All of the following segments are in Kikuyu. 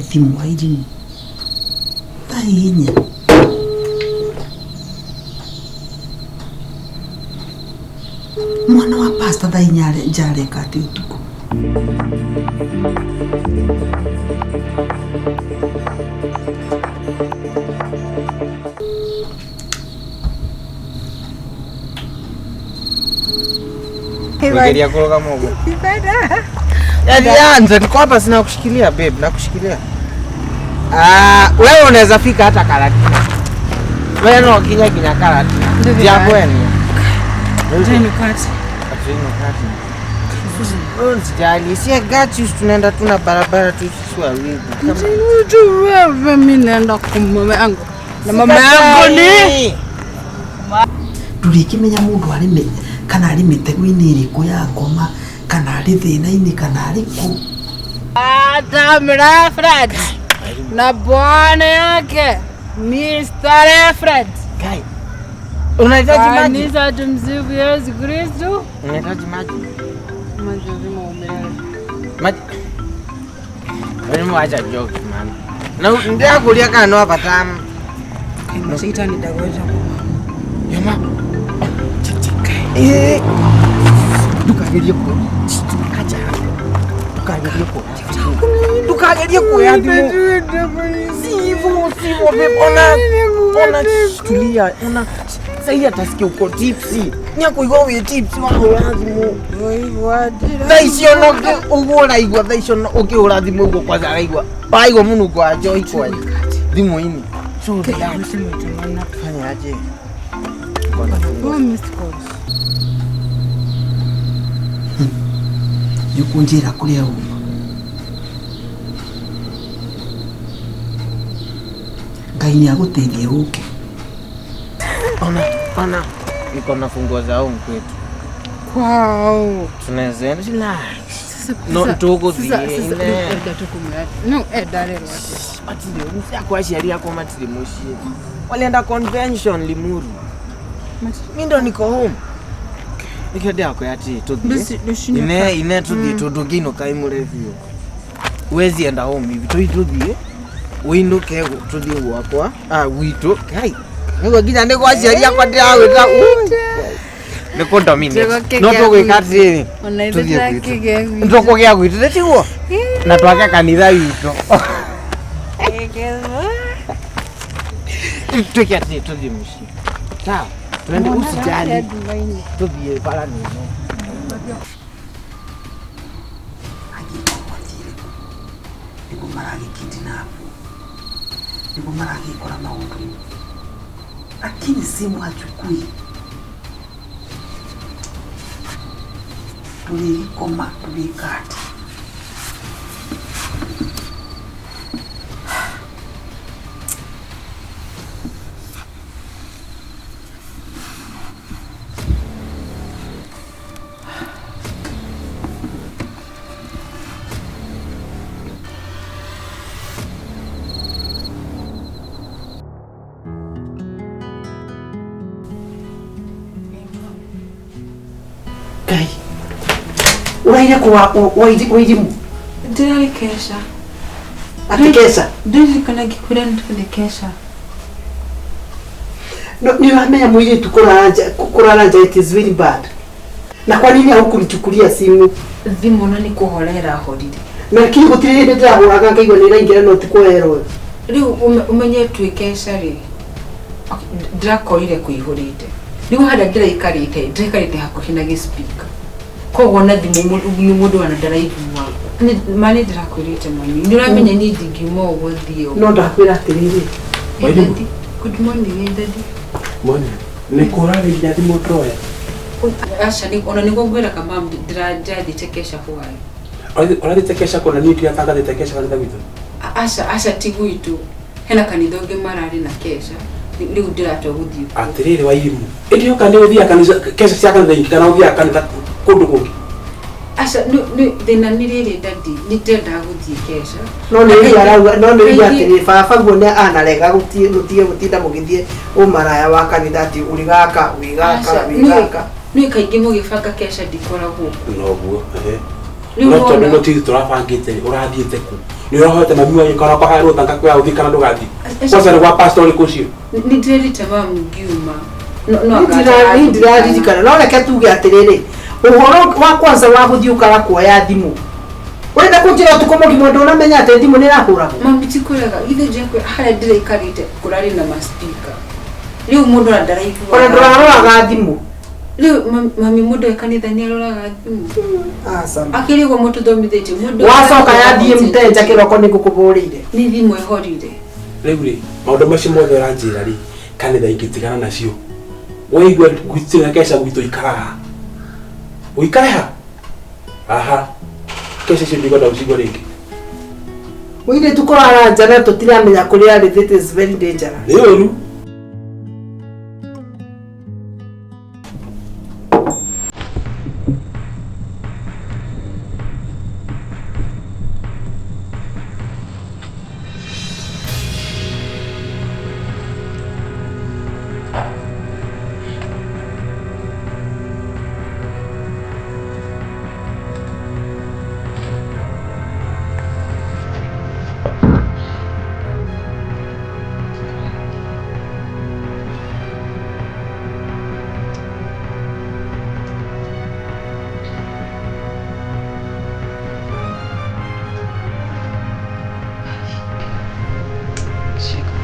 Thimũ Wairimũ thaa 4. Mwana wa pastor thaa 4 nja areka atĩ ũtukũ? Geria kũrũgama ũguo. Yaani niko hapa sina kushikilia babe, nakushikilia. Ah, wewe unaweza fika hata Karatina. Wewe no kinya kinya Karatina. Jangweni. Wewe usijali. Si I got you, tunaenda tu na barabara tu sisi wawili. Wewe, mimi naenda kwa mama yangu. Na mama yangu ni Ndũrĩkĩmenya mũndũ arĩ kana arĩ mĩtego-inĩ ĩrĩkũ ya ngoma, kana arĩ thĩna-inĩ, kana arĩ kũ. Adam Fred na bwana yake Mr. Fred. Kai. Unahitaji maji? Kanisa, tumsifu Yesu Kristo. Unahitaji maji? Maji lazima umelala. Maji. Wewe wacha jokes, man. Na ndio kulia kana no patamu. Mashaitani ndagoja kwa mama. Yoma. Eh. Ndukagerie ku. Acha. Ndukagerie ku. Ndukagerie kuoya thimũ. Sivyo, sivyo babe. Ona, ona, tulia. Ona. Sasa atasikia uko tipsy. Nĩakũigua wĩ tipsy wahũra thimũ. Thaa icio no ũguo ũraigua, thaa icio no ũkĩhũra thimũ ũguo kwanza araigua. Waigua mũnungo wa njohi kwanja. Thimũ-inĩ. So relax. Fanya aje? Oh, missed calls. Nĩ ũkũnjĩra kũrĩa uma? Ngai nĩ agũteithie ũke. Ona, ona. Niko na funguo za home kwetu. Kwao. Tunaweza enda, relax. Sasa No, tũgũthiĩ, sasa sasa ine. enda tukumwira. No, enda rero atĩa? Matirĩ akwa aciari akwa matirĩ mũciĩ. Walienda convention Limuru. Mi ndo niko home. Nikĩo ndĩrakwĩra atĩ tũthiĩ. Basi Ine ine tũthiĩ tondũ ngĩinũka imũre biũ. Huwezi enda home hivi. Tũi tũthiĩ. Ũinũke tũthiĩ gwakwa. Ah, gwitũ. Kai. Nĩguo nginya nĩ gwa aciari akwa ndĩragwĩta. Nĩ kũ dominate. No tũgwĩka atĩrĩrĩ. Ona ithuĩ Tũthiĩ gwitũ. tũrakĩgĩa gwitũ. Tũkũgĩa gwitũ nĩ tiguo? Na twake kanitha witũ. Twĩke atĩrĩ, tũthiĩ mũciĩ. Sawa. Twende, usijali. Tũthiĩ bara nĩno. Angĩkorwo athiire kũ nĩguo maragĩkidnapwo, nĩguo maragĩkora maũndũ, lakini simu hachukui. Tũrĩgĩkoma tũrĩka atĩa? Ngai, ũraire kũ Wairimũ? Ndĩrarĩ kesha. Atĩ keca? Ndirikana ngĩkwĩra nĩ kesha. No, nĩ ũramenya mũirĩtu kũrara nja it is very bad. Na kwa nini haukunichukulia simu? Thimũ na nĩ kũhorera horire. Na kii gũtirĩ hĩndĩ ndĩrahũraga ngaigua nĩ ĩraingĩra no ti kũherwo. Rĩu ũmenye twĩ kesha rĩ, ndĩrakorire kũihũrĩte. Rĩu harĩa ndĩraikarĩte hakuhĩ na gĩspika. Koguo na thimũ nĩ mũndũ ona ndaraigua. Ma nĩ ndĩrakwĩrĩte mami. Nĩ ũramenya niĩ ndingiuma ũguo thiĩ ũguo. No ndakwĩra atĩrĩrĩ. Hey, daddy. Good morning, hey, daddy. Morning. Nĩ kũrarĩria thimũ ndoya. Aca, ona nĩguo ngwĩraga mam, ndĩrathiĩte kesha hwaĩ. Ũrathiĩte kesha kũna niĩ ndiratangathĩte kesha kanitha gwitũ? Aca, aca, ti gwitũ. Hena kanitha ũngĩ mararĩ na kesha. Rĩu ndĩratua gũthiĩ kuo. Atĩrĩrĩ Wairimũ. Ĩndĩ yoka nĩ ũthiaga kanitha kesha cia kanitha ingĩ kana ũthiaga kanitha kũndũ kũngĩ? Aca, thĩna nĩ rĩrĩ daddy, nĩ ndĩrendaga gũthiĩ kesha. No nĩ ũrĩa arauga, no nĩ ũrĩa Kaingĩ- atĩrĩ, baba guo nĩ anarega mũtige gũtinda mũgĩthiĩ ũmaraya wa kanitha atĩ ũrĩ gaka, wĩ gaka, Aca, wĩ gaka. nĩ kaingĩ mũgĩbanga kesha ndikoragwo kuo. Noguo. Ehe. Rĩu No tondũ wona- no tithi tũrabangĩte rĩ, ũrathiĩte kũ? Nĩ ũrahoete mami wanyu kana ũkahoya rũtha ngakwĩra ũthiĩ kana ndũgathiĩ. Kwanza nĩ gwa pastor ũrĩkũ ũcio? Nĩ ndĩrerĩte mamu ngiuma. No Niĩ ndiraririkana no reke tuge atĩrĩrĩ ũhoro wa kwanza wa gũthiĩ ũkaga kuoya thimũ ũrenda kũnjĩra ũtukũ mũgima ndũnamenya atĩ thimũ nĩ ĩrahũragwo. Mami ti kwĩraga githĩ njekwe harĩa ndĩraikarĩte kũrarĩ na maspika. Rĩu mũndũ ona ndaraiguaga. Ona ndũraroraga thimũ. Rĩu mami mũndũ e kanitha nĩ aroraga thimũ. Aca. Akĩrĩ ũguo mũtũthomithĩtie mũndũ. Wacoka yathiĩ mteja kĩroko nĩ ngũkũbũrĩire. Nĩ thimũ ĩhorire. Rĩu rĩ, maũndũ macio mothe ũranjĩra rĩ, kanitha ingĩtigana nacio. Waigua gwitũ keca gwitũ ikaraga. Ũikare ha? Aha. Keca icio ndikwenda gũcigua rĩngĩ. Mũirĩtu kũrara nja na tũtiramenya kũrĩa arĩ, that is very dangerous. Nĩ ũru.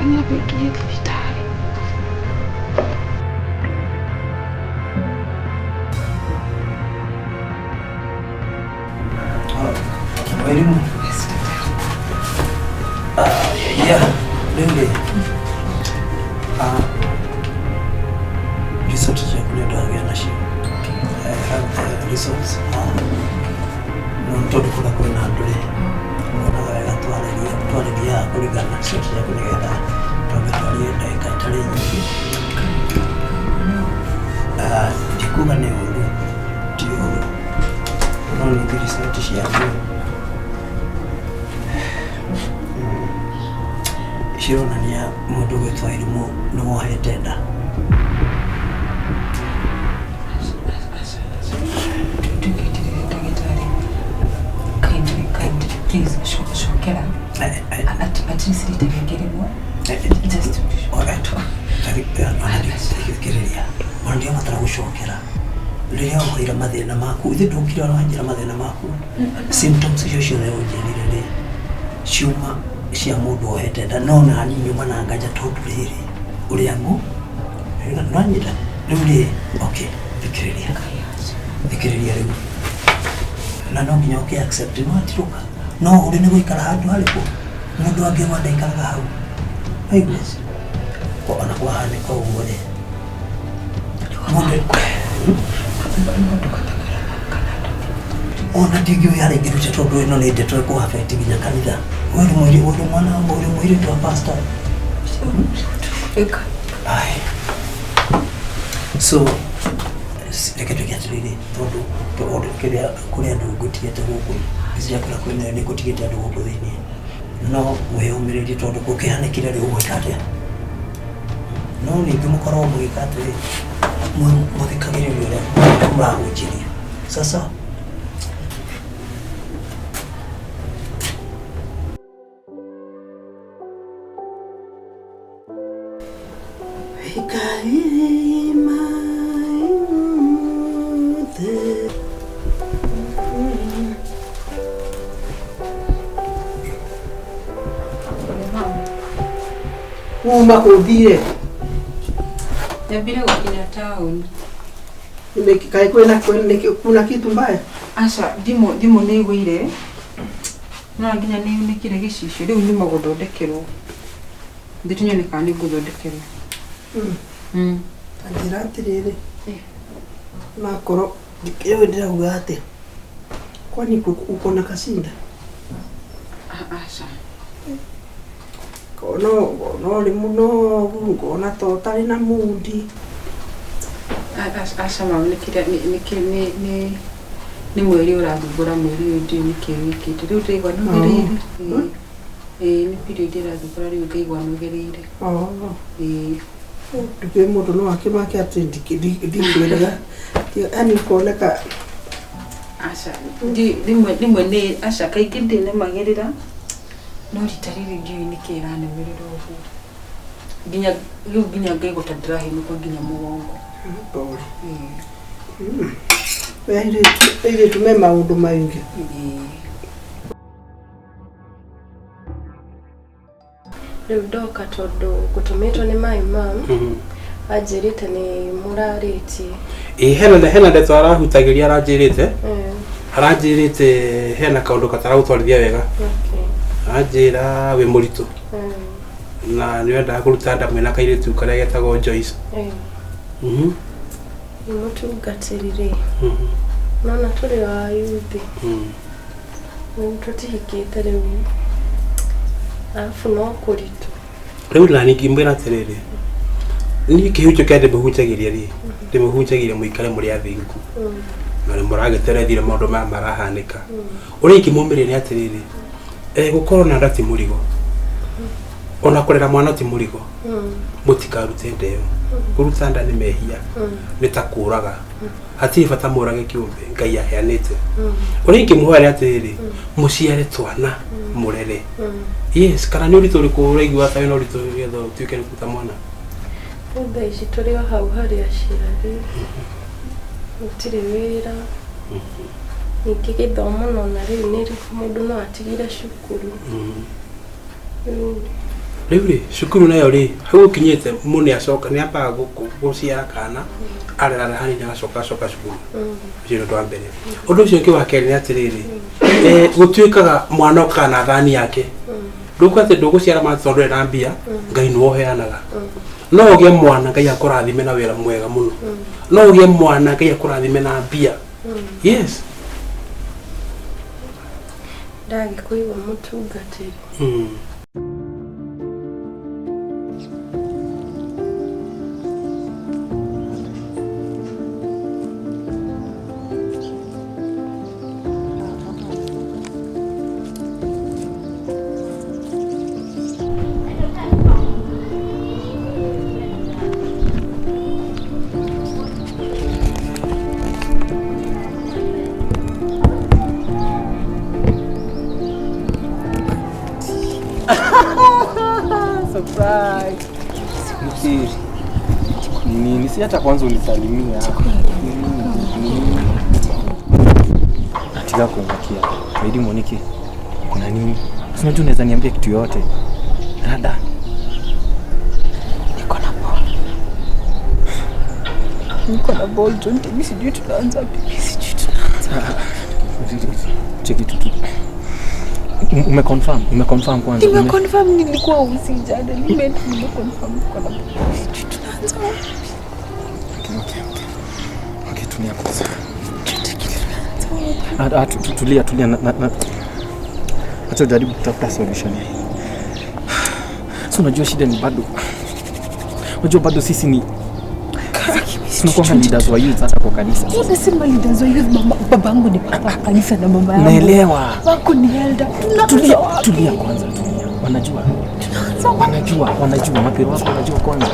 Nĩambĩnginyie thibitarĩ. Wairimu. Yeah, rĩu rĩ result ciaku nĩ ndagĩa nacio. Results no tondũ kũrĩa kwĩna andũ rĩ nyonaga wega twarĩrie twarĩrie haha kũringana na result ciaku nĩgetha twambe twarie ndagĩka itarĩ nyingĩ. Ndikuga nĩ ũru, ti ũru, no ningĩ result ciaku cironania mũndũ ũgwĩtwo Wairimu nĩ wohete nda. Ndũgeterere ndagĩtarĩ. Kindly, kindly, please, cokera. At least rita rĩngĩ rĩmwe. Just to be sure. Alright. Thikĩrĩria ona ndiabatara gũcokera rĩrĩa ũkwĩra mathĩna maku ithe ndũkire ona wanjĩra mathĩna maku symptoms icio ciothe ũnjĩrire rĩ ciuma cia mũndũ wohete nda no nani nyuma na nganja tondũ rĩrĩ ũrĩa ngũ nĩwanyita rĩu rĩ okay thikĩrĩria thikĩrĩria rĩu na no nginya ũkĩ accept no atirũka no ũrĩ nĩ gũikara handũ harĩkũ mũndũ angĩgwa ndaikaraga hau waigua ona kwahanĩka ũguo rĩ mũndũ ona ndingĩũĩ harĩa ingĩruta tondũ ĩno nĩ ndeto ĩkũ affect nginya kanitha ũyũ nĩ mũirĩ ũyũ mwana ũyũ mũirĩtu wa pastor. Ĩka. Ai. So reke tuge atĩrĩrĩ tondũ tondũ kĩrĩa kũrĩ andũ ngũtigĩte gũkũ cia kũrĩa kwĩnayo nĩ ngũtigĩte andũ gũkũ thĩiniĩ no wĩyũmĩrĩrie tondũ gũkĩhanĩkire rĩ ũgwĩka atĩa no ningĩ mũkorwo mũgĩka atĩrĩ mũthikagĩrĩrie ũrĩa mũrahunjĩrio sasa. Uma kũthire. Nyambire gũkinya taũni. Kaĩ kwĩna kuna kitu mbaya? Aca thimũ thimũ nĩ ĩgũire no nginya nĩ yunĩkire gĩcicio rĩu nyuma gũthondekerwo. Thiĩ tunyone kana nĩ ngũthondekerwo. Ta njĩra atĩrĩrĩ nakorwo rĩu ndĩrauga atĩa kwani uko na kashinda? Aca. Ngona ngona ũrĩ mũnogu ngona ta ũtarĩ na mundi. Aca mami nĩ kĩrĩa nĩ nĩ nĩ mweri ũrathumbũra mweri ũyũ ndiũĩ nĩkĩ wĩkĩte rĩu ndĩraigua nogereire. Ĩĩ nĩ period ĩrathumbũra rĩu ngaigua nogereire. Ĩĩ. Ndũkĩũĩ mũndũ no akĩmake atĩ ndikwĩrega yani ũkoneka. Aca rĩmwe rĩmwe nĩ aca kaingĩ ndĩnemagĩrĩra No rita rĩrĩ ndiũĩ nĩkĩ ĩranemerera ũguo. Nginya rĩu nginya ngaigua ta ndĩrahenũka nginya mũgongo. Pole. Ĩĩ. Airĩtu airĩtu me maũndũ maingĩ. Ĩĩ. Rĩu ndoka tondũ ngũtũmĩtwo nĩ my mom anjĩrĩte nĩ mũrarĩtie. Ĩ hena hena ndeto arahutagĩria aranjĩrĩte Eh, aranjĩrĩte hena kaũndũ kataragũtwarithia wega okay. aranjĩra wĩ mũritũ Eh, na nĩ wendaga kũruta nda mwĩna kairĩtu karĩa getagwo Joyce. eh, Mhm. nĩ mũtungatĩri rĩ Mhm. nona tũrĩ o ayuthi Mm. rĩu tũtihikĩte rĩu arabu no kũritũ Rĩu na ningĩ mwĩra atĩrĩrĩ niĩ kĩhunjio kĩrĩa ndĩmũhunjagĩria rĩ ndĩmũhunjagĩria mũikare mũrĩ athingu Mm, na nĩ mũragĩterethire maũndũ maya marahanĩka ũrĩa ingĩmũmĩrĩria nĩ atĩrĩrĩ eh, gũkorwo na nda ti mũrigo ona kũrera mwana ti mũrigo mm, mũtikarute nda ĩyo kũruta nda nĩ mehia mm, nĩ ta kũraga hatirĩ bata mũrage kĩũmbe ngai aheanĩte mm, ũrĩa ingĩmũhoya nĩ atĩrĩrĩ mũciare twana mũrere mm. yes kana nĩ ũritũ ũrĩkũ ũraigua ta wĩna ũritũ getha ũtuĩke nĩ kũruta mwana Rĩu thaa ici tũrĩ o hau harĩ aciari gũtirĩ wĩra ningĩ gĩthomo nona rĩu nĩ mũndũ no atigire cukuru rĩu rĩu rĩ cukuru nayo rĩ hau ũkinyĩte mũndũ nĩ acoka nĩ ambaga gũciara kana arerara hanini agacoka acoka cukuru mm, ũcio nĩ ũndũ wa mbere ũndũ ũcio ũngĩ wa kerĩ nĩ atĩrĩrĩ eh, gũtuĩkaga mwana okaga na thani yake ndũkuga atĩ ndũgũciara mwana tondũ ndũrĩ na mbia ngai nĩwe ũheanaga no ũgĩe mwana ngai akũrathime na wĩra mwega mũno no ũgĩe mwana ngai akũrathime na mbia yes ndagĩkũigua mũtungatĩri mm. Msiri. Ni nini? Si hata kwanza unisalimia. Nataka kuangalia. Waidi Monike. Kuna nini? Si unajua unaweza niambia kitu yote. Dada. Niko na ball. Niko na ball John, mimi sijui tunaanza wapi, mimi sijui tunaanza. Cheki tu tu. Umeconfirm, umeconfirm kwanza. Nimeconfirm nilikuwa usi jana, nimeconfirm niko na ball. Sijui tunaanza wapi. Okay, okay, okay. Okay, tulia kwanza. Tunaanza wapi? Tulia, tulia na, na, na. Acha ujaribu kutafuta solution ya hii. So unajua shida ni bado. Unajua bado sisi ni tunakuwa leaders wa youth hata kwa kanisa. Unasema leaders wa youth, mama, babangu ni papa wa kanisa na mama yangu. Naelewa. Wako ni elder. Tunaanza Tulia, wapi? tulia kwanza, tulia. Wanajua. Tunaanza wapi? Wanajua, wanajua mapero wako wanajua kwanza.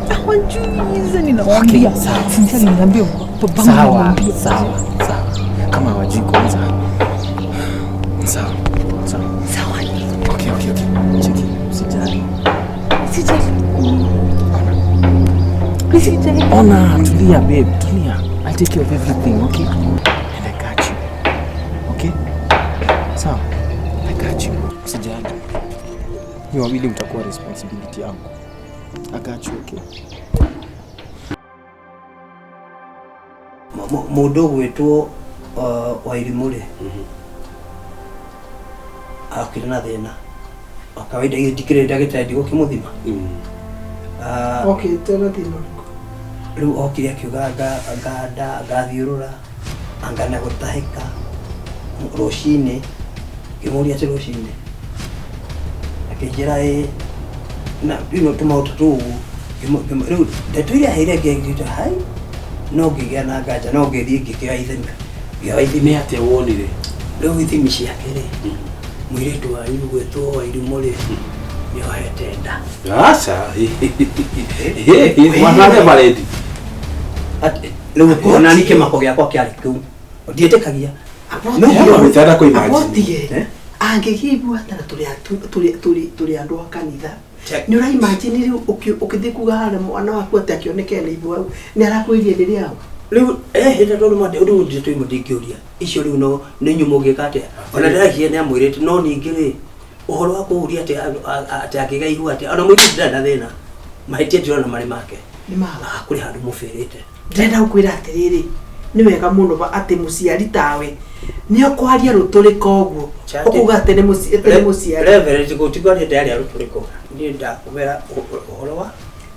Hawajui, sasa ninawaambia. Okay, sawa. Sincerely ninaambia babangu Sawa, namwambia. sawa, sawa. Kama hawajui kwanza. Sawa, sawa. Sawa ni. Okay, okay, okay. Cheki, usijali. Sijali. Sijali. Ona, tulia babe, tulia. I'll take care of everything, okay? And I got you. Okay? Sawa. I got you. Usijali. Ni wawili mtakuwa responsibility yangu. I got you, okay? Mũndũ ũgwĩtwo Wairimũ rĩ okire na thĩna wa kawaida ithuĩ ndikĩrĩ ndagĩtarĩ ndigũkĩmũthima. Ah, Okĩte na thĩna ũrĩkũ? Rĩu okire akiuga anga nda ngathiũrũra anga na gũtahĩka rũcinĩ ngĩmũria atĩ rũcinĩ akĩnjĩra ĩ na you know tũmaũndũ tũu ũguo. Rĩu ndeto iria aheire ngĩngĩta hai no ngĩgĩa na nganja no ngĩthiĩ ngĩkĩoya ithimi ngĩoya ithimi Nĩ atĩa wonire? Rĩu ithimi ciake rĩ mũirĩtu wanyu gwĩtwo Wairimũ rĩ nĩohete nda. Aca. Mwana reverend. Rĩu ona niĩ kĩmako gĩakwa kĩarĩ kĩu ndiĩtĩkagia. Ũtenda kũ imagine. Abotie Eh? Angĩgĩa ibu atĩa na tũrĩ andũ a kanitha? Nĩ ũra imagine rĩu ũkĩthiĩ kuga harĩa mwana waku atĩ akĩoneke na ibu hau nĩ arakwĩria nĩ rĩao? Rĩu hĩndĩ tondũ mande rĩu ndĩ tũimũ ndingĩũria icio rĩu no nĩ inyuĩ mũngĩka atĩa ona ndĩraigire nĩ amwĩrĩte no ningĩ rĩ ũhoro wa kũũria atĩ atĩ angĩgĩa ihu atĩa ona mũirĩtu ndarĩ na thĩna mahĩtia ndirona marĩ make. Nĩ mao. Kũrĩ handũ mũbĩrĩte. Ndĩrenda gũkwĩra atĩrĩrĩ, nĩ wega mũno atĩ mũciari tawe nĩ ũkwaria rũtũrĩko ũguo ũkuga atĩ nĩ mũciari. Reverend gũtigwaria ndaria rũtũrĩko niĩ ndakũmera ũhoro wa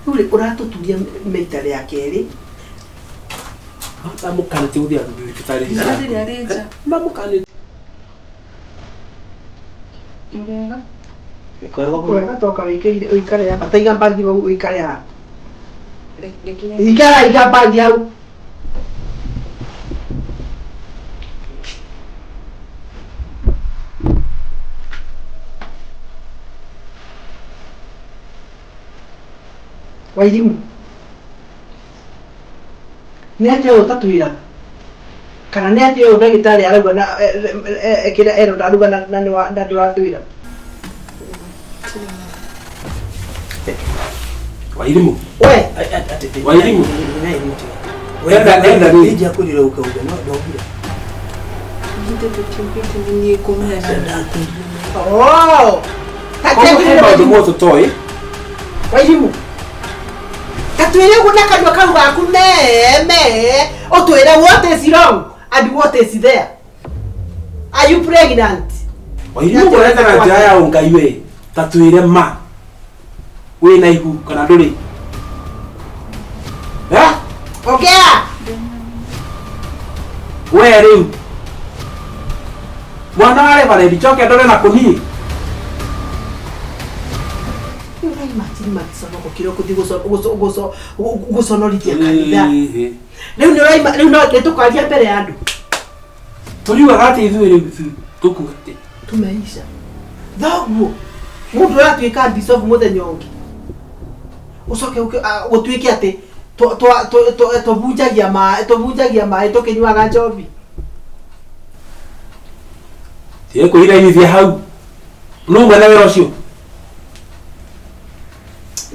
rĩu rĩ ũratũturia maita rĩa kerĩ. Mamũkanĩtie gũthiĩ thibitarĩ. Mamũkanĩtie. Wega. Wega toka wĩkĩire ũikare haha. Ta iga mbagi hau ũikare haha. Ikara iga mbagi hau. Wairimu. Nĩ atĩa ũyũ ũtatwĩraga? Kana nĩ atĩa ũyũ ndagĩtarĩ arauga na kĩrĩa erwo aruga na na ndũratwĩra? Wairimu. We. Wairimu. Enda ni njakwĩrire ũkauga no ndoigire. Oh. Koguo maũndũ mothe tũtoĩ. Wairimu. Tatwĩre ũguo na kanua kau gaku me ũtwĩre what is wrong and what is there. Are you pregnant? Wairimu ũreta na njĩra ya ũngai we. Tatwĩre ma. Wĩna ihu kana ndũrĩ? Ongea. We rĩu. Mwana wa Reverend njoke ndore na kũniĩ. Gũconorithia kanitha. Rĩu nĩ ũraima rĩu no tũkaria mbere ya andũ. Tũriugaga atĩ ithuĩ rĩu tũkuga atĩ tumeisha. Thoguo mũndũ ũratuĩka bishop mũthenya ũngĩ. Ũcoke gũtuĩke atĩ tũbunjagia maĩ tũkĩnyuaga njobi. Tiye kwĩrira hau. No mwene wĩra ũcio.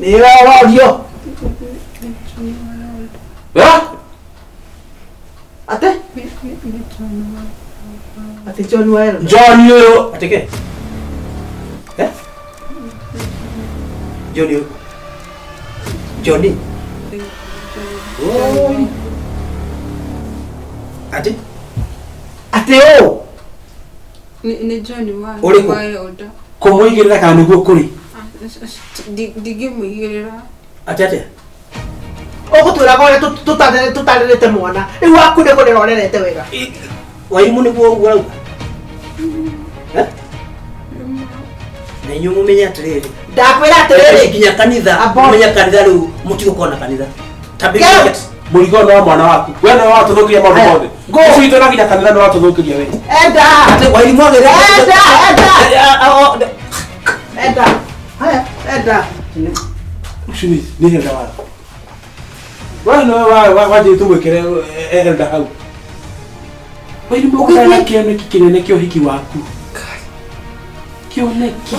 Nĩ ũrorio. Ate? Ate John wa Elda. John ũyũ. Atĩ kĩ? John ũyũ. Johnny. Oi. Ate? Ate ũũ? Nĩ John wa Ũrĩkũ? Elda. Kũmũigĩrĩra kana nĩguo kũrĩ? Ndingĩmũigĩrĩra. Ate atĩa? Ũgũtwĩraga ũrĩa tũtarerete mwana. Rĩu waku nĩ kũrera ũrerete wega. Wairimu nĩguo ũguo ũrauga? Na inyuĩ mũmenye atĩrĩrĩ. Ndakwĩra atĩrĩrĩ. Nginya kanitha. Mũmenye kanitha rĩu mũtigũkorwo na kanitha. Mũrigo nĩ wa mwana waku. We nĩwe watũthũkirie maũndũ mothe. Ũcio witũ na nginya kanitha nĩwe watũthũkirie we. Enda. Atĩ Wairimu agĩrĩire. Enda, enda. Enda. Haya, enda. Ũcio nĩ Elda waku. We nĩwe wanjĩrĩte tũmwĩkĩre Elda hau. Wairimu ũgĩthiĩ na kĩoneki kĩnene kĩa ũhiki waku. Kĩoneki.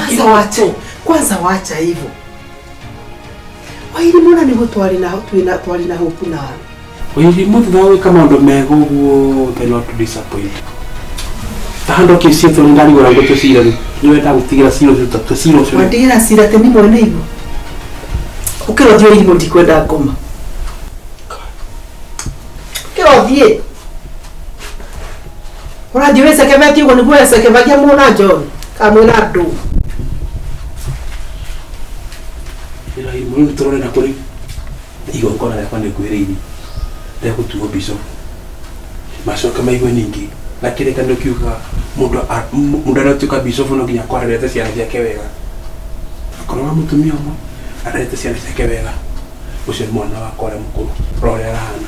Kwanza wacha hivyo. Wairimu na nĩguo twarĩ na hope nawe. Wairimu thutha wa gwĩka maũndũ mega ũguo the not to disappoint. Ta handũ kĩciĩtwo nĩ ndarigwo na ngũtũcira rĩu. Nĩ wenda gũtigĩra cira ũcio tũcira ũcio. Wandigĩra cira atĩ nĩ mwene igu. Ũkĩra ũthiĩ Wairimu ndikwenda ngoma. Ũkĩra ũthiĩ. Ũrathiĩ wĩcekebetie ũguo nĩguo wecekebagia mwĩna John kana mwĩna andũ. Wairimu rĩu tũrore na kũrĩ igongona rĩakwa nĩ ngwĩrĩirie rĩa gũtuo bishop. Macoke maigue ningĩ na kĩrĩkanĩro kiugaga mũndũ aratuĩka bishop no nginya akorwo arerete ciana ciake wega. Akorwo wa mũtumia ũmwe arerete ciana ciake wega. Ũcio nĩ mwana wakwa ũrĩa mũkũrũ. Rora ũrĩa arahana.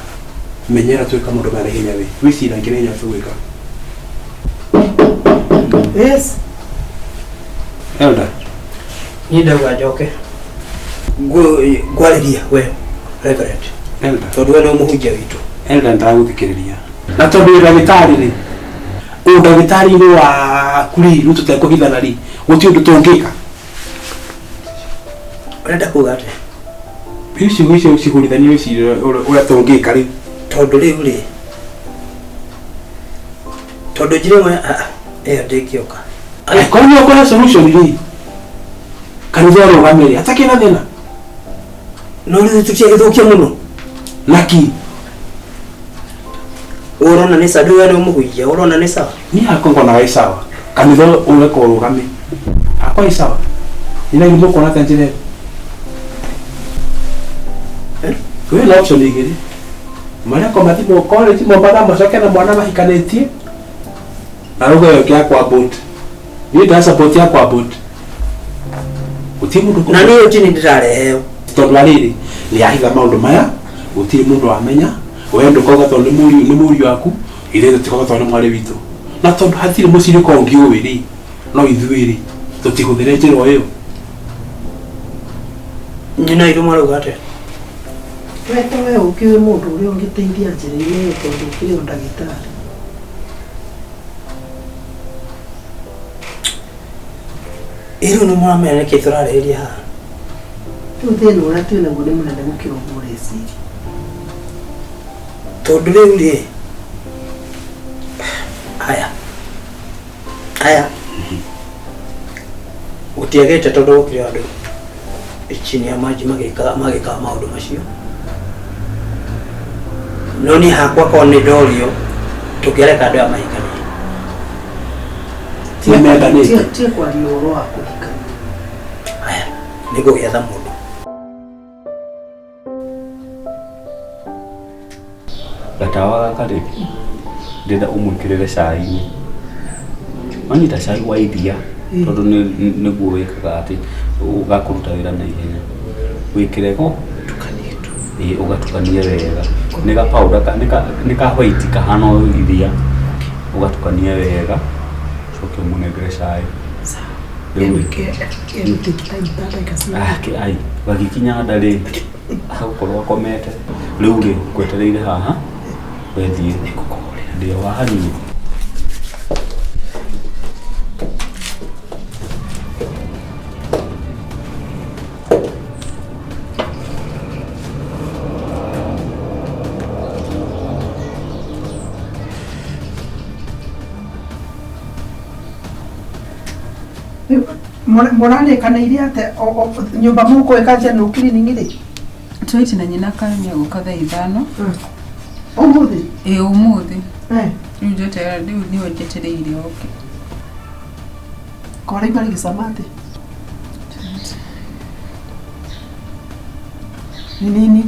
Menyera twĩka maũndũ maya na ihenya we. Wĩcirangie na ihenya tũgwĩka. Yes. Elda. Niĩ ndauga njoke. Ngwarĩria we Reverend. Elda. Tondũ we nĩ mũhunjia witũ. Elda ndagũthikĩrĩria. Na tondũ wĩ ndagĩtarĩ rĩ, Ũndagĩtarĩ-inĩ waku rĩ, rĩu tũtekũhithana rĩ, gũtirĩ ũndũ tũngĩka. Ũrenda kuga atĩa? Rĩu ciugo icio ũcihũrithanie wĩcirie ũrĩa tũngĩka rĩu. Tondũ rĩu rĩ, tondũ njĩra ĩmwe ĩyo ndĩngĩũka. Angĩkorwo nĩ ũkũhe solution rĩ, kanitha ũrũgame rĩ, hatakĩrĩ na thĩna. No rĩu tũtiagĩthũkia mũno. Naki? Ũrona nĩ sawa, ndũĩ nĩ mũhunjia, ũrona nĩ sawa. Niĩ hakwa ngonaga ĩ sawa. Kanitha ũreka ũrũgame. Hakwa ĩ sawa. Nĩ na githĩ ũkuona ta njĩra ĩyo? Wĩna option igĩrĩ. Mareko mathimũ college Mombatha macoke na mwana mahikanĩtie. Na rũgo ĩyo ĩngĩ ya kwa boat. Niĩ ndĩra support ya kwa boat. Gũtirĩ mũndũ Na niĩ chini ndĩrareheo. Tondũ wa rĩrĩ, nĩ yahitha maũndũ maya, gũtirĩ mũndũ wamenya, we ndũkauga tondũ nĩ mũriũ nĩ mũriũ waku, ithuĩ tũtikauga tondũ nĩ mwarĩ witũ. Na tondũ hatirĩ mũcirika ũngĩ ũĩ rĩ, no ithuĩ rĩ, tũtihũthĩre njĩra o ĩyo. Nyina itũ marauga atĩa? We to we ũkĩũĩ mũndũ ũrĩa ũngĩteithia njĩra-inĩ ĩyo tondũ ũkĩrĩ o ndagĩtarĩ. Ĩ rĩu nĩ mũramenya nĩkĩ tũrarĩrĩria haha? Rĩu thĩna ũrĩa twĩ naguo nĩ mũnene gũkĩra ũguo ũreciria. Tondũ rĩu rĩ, aya aya gũtiagĩte tondũ gũkĩrĩ andũ chini ya maji magĩkaga magĩkaga maũndũ macio no niĩ hakwa korwo nĩ ndorio tũngĩareka andũ aya mahikanie. Nĩmendanĩte. Tiga kwaria ũhoro wa kũhikania. Aya nĩngũgĩetha mũndũ. Gatawa gaka rĩ, ndĩrenda ũmwĩkĩrĩre cai-inĩ. Wanyita cai wa iria, tondũ nĩguo wĩkaga atĩ, ũgakũruta wĩra na ihenya. Wĩkĩre ho, ĩĩ ũgatukanie wega. Nĩ ga powder, nĩ ka white kahana o iria. Ũgatukanie wega, ũcoke ũmũnengere cai. Rĩu ai, gagĩkinya nda rĩ, agũkorwo akomete. Rĩu rĩ, ngwetereire haha, we thiĩ. Ndĩ o haha niĩ. Mũrarĩkanĩire atĩa nyũmba mũgwĩka general cleaning rĩ? Twaiti na nyina kaĩ nĩegũka thaa ithano. Ũmũthĩ? Ĩĩ ũmũthĩ. Rĩu njeterera rĩu nĩwe njetereire oke. Ko raigua rĩgĩcama atĩa? Nĩ nini?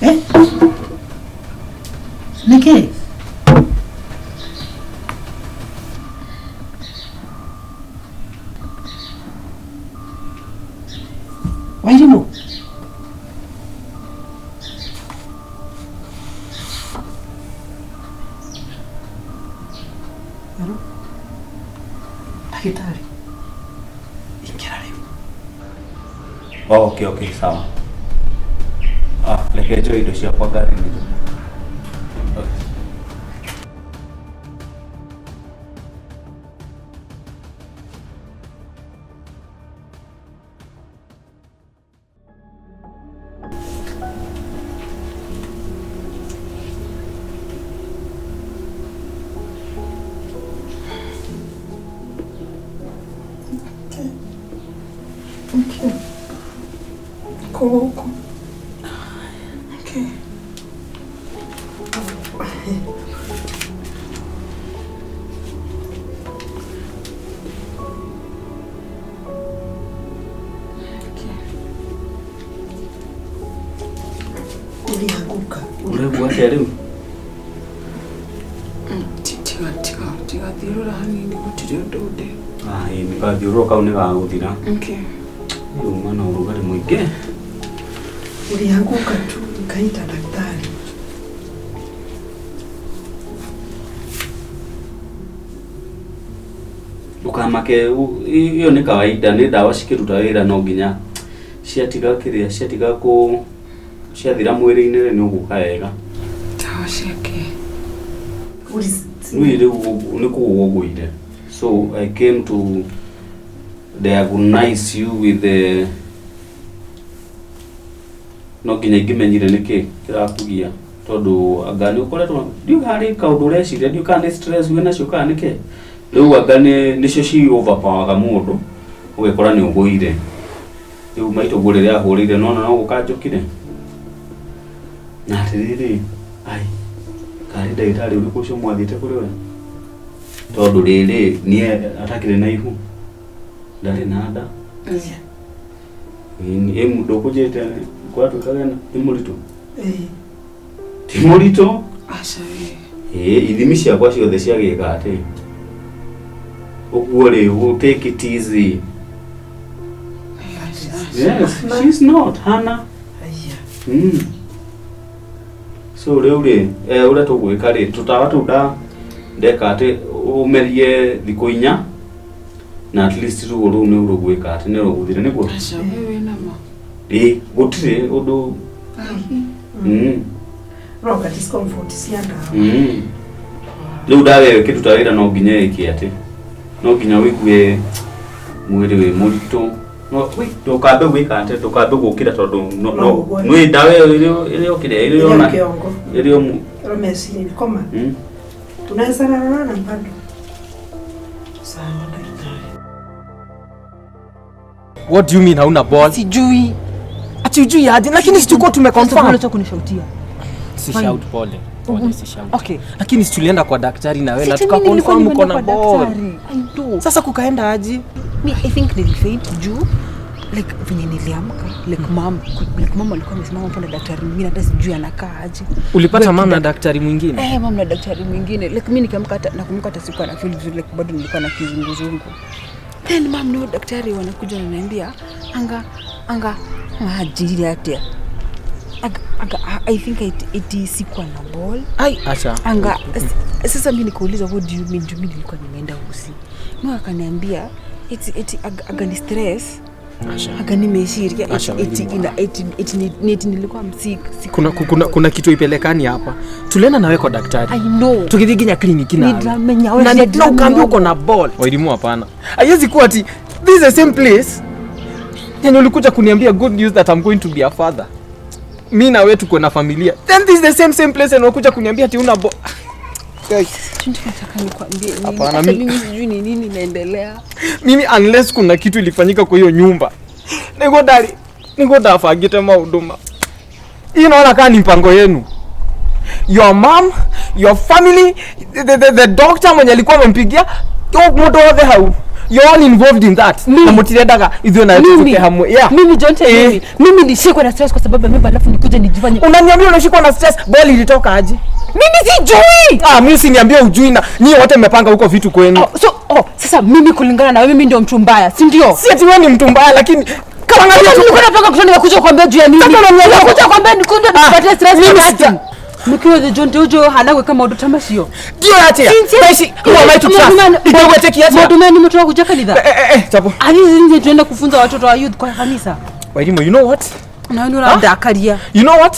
Eh? Nĩkĩ? Wairimũ. Hello? Ndagĩtarĩ. Ingĩra rĩu. Oh, okay, okay, sawa. Ah, reke njoe indo ciakwa ngari-inĩ. Okay. Okay. Koko. Okay. Ũrĩanguka. Ũraigua atĩa rĩu? Tiga tiga tiga thiũrũra hanini gũtirĩ ũndũ ũndĩ. Ah, ĩĩ, nĩ gathiũrũrũka kau nĩ gagũthira. Okay. Uma na ũrugarĩ mũingĩ. Ulianguka tu nikaita daktari. Ndũkamake, ĩyo nĩ kawaida, nĩ ndawa cikĩruta wĩra no nginya ciatiga kĩrĩa, ciatiga kũ ciathira mwĩrĩ-inĩ rĩ, nĩ ũgũka wega. Ndawa ciake. Niĩ rĩu nĩ kũgũa ũgũire. So I came to diagnose you with the no nginya ingĩmenyire nĩkĩ kĩrakũgia tondũ anga nĩ ũkoretwo ndiũĩ harĩ kaũndũ ũreciria ndiũĩ kana nĩ stress wĩ nacio kana nĩkĩ rĩu anga nĩ nĩcio ci overpower mũndũ ũgekora nĩ ũgũire rĩu maitũ rĩrĩa ahũrĩire nona no gũka njũkire na atĩrĩrĩ ai karĩ ndagĩtarĩ ũrĩkũ ũcio mwathiĩte kũrĩ we tondũ rĩrĩ niĩ atakĩrĩ na ihu ndarĩ na nda ndũkũnjĩte kwatuĩkaga nĩ mũritũ ti mũritũ Aca we. ĩĩ ithimi ciakwa ciothe ciagĩka atĩ ũguo rĩ we'll take it easy. Yes, she's not Hannah. So rĩu rĩ ũrĩa tũgwĩka rĩ tũtawa tũu ndeka atĩ ũmerie thikũ inya na at least ruo rũu nĩ rũgwĩka atĩ nĩ rũgũthira nĩguo. Aca we wĩna ma. Ĩ gũtirĩ ũndũ. Roka discomfort cia ndawa. Rĩu ndawa ĩyo ĩkĩruta wĩra no nginya ĩke atĩ no nginya ũigue mwĩrĩ wĩ mũritũ no ndũkambe gwĩka atĩ ndũkambe gũkĩra tondũ no No no ũgwe. nĩ ndawa ĩyo ĩrĩ okĩrĩa ĩrĩ ona kĩongo ĩrĩ o mu ro meciria koma tunaweza lalana bado sawa daktari. What do you mean hauna ball? Sijui. Ati hujui aje lakini si tulikuwa tumeconfirm. Unataka kunishautia. Si Fine. shout pole. Pole si shout. Okay. Lakini si tulienda kwa daktari na wewe na Si ati mimi nilikuwa tukaconfirm uko nimeenda na kwa ball. daktari. I know. Sasa kukaenda aje? Me, I think nilifaint juu like venye niliamka like mom like mom alikuwa amesimama hapo na daktari mwingine hata sijui anakaa aje. Ulipata mama na daktari mwingine? Eh, mom na daktari mwingine like mimi nikiamka hata nakumbuka hata sikuwa na feel vizuri like bado nilikuwa na kizunguzungu. Then mom na daktari wanakuja wananiambia anga anga ajiri atia. Anga, anga I think it sikuwa na ball. Ai, acha. Anga sasa mimi nikauliza what do you mean? Juu mimi nilikuwa nimeenda usi. Mimi akaniambia eti aga ni stress. Acha. Aga nimeshiria Asha, eti Wairimu. ina eti eti eti nilikuwa msik. Kuna kitu ipelekani hapa. Tulienda na wewe kwa daktari. I know. Tukithiĩ nginya kliniki nawe. Nidramenya wewe Na nidramenya. ukaambia uko na ball. Wairimu hapana. Haiwezi kuwa ati this is the same place. Yenye ulikuja kuniambia good news that I'm going to be a father. Mimi na wewe tuko na familia. Then this is the same place and unakuja kuniambia ati una ball. Guys, Nataka nikwambie nini? Hapana, Hata mimi sijui ni nini inaendelea. Mimi unless kuna kitu ilifanyika kwa hiyo nyumba. Niko dali, niko dafagite mauduma. Hii naona kama ni mpango yenu. Your mom, your family, the doctor mwenye alikuwa amempigia, mtu wote hau. You're all involved in that. Na mutirendaga ithuĩ na tuke hamwe. Yeah. Mimi Jonte mimi. Mimi nishikwe na stress kwa sababu ya mimba alafu nikuje nijifanye. Unaniambia unashikwa na stress, ball ilitoka aje? Mimi sijui. Ah, mimi usiniambie hujui na nyinyi wote mmepanga huko vitu kwenu. Oh, so sasa mimi kulingana na wewe mimi ndio mtu mbaya, si ndio? Si ati wewe ni mtu mbaya lakini kama Sasa nilikuwa napanga kutoka nikakuja kuambia juu ya nini? Nikakuja kuambia nikuja nikupatie stress mimi kwa Nikiwa the Jonte ujo halagwe kama udo tamashio. Ndio atia. Taishi, who am I to trust? Ndio atia. Mwadumeni ni mtu wa kuja kanisa. Chapo. Ani nje tunaenda kufunza watoto wa youth kwa kanisa. Wairimu, you know what? Na wewe unadakaria. You know what?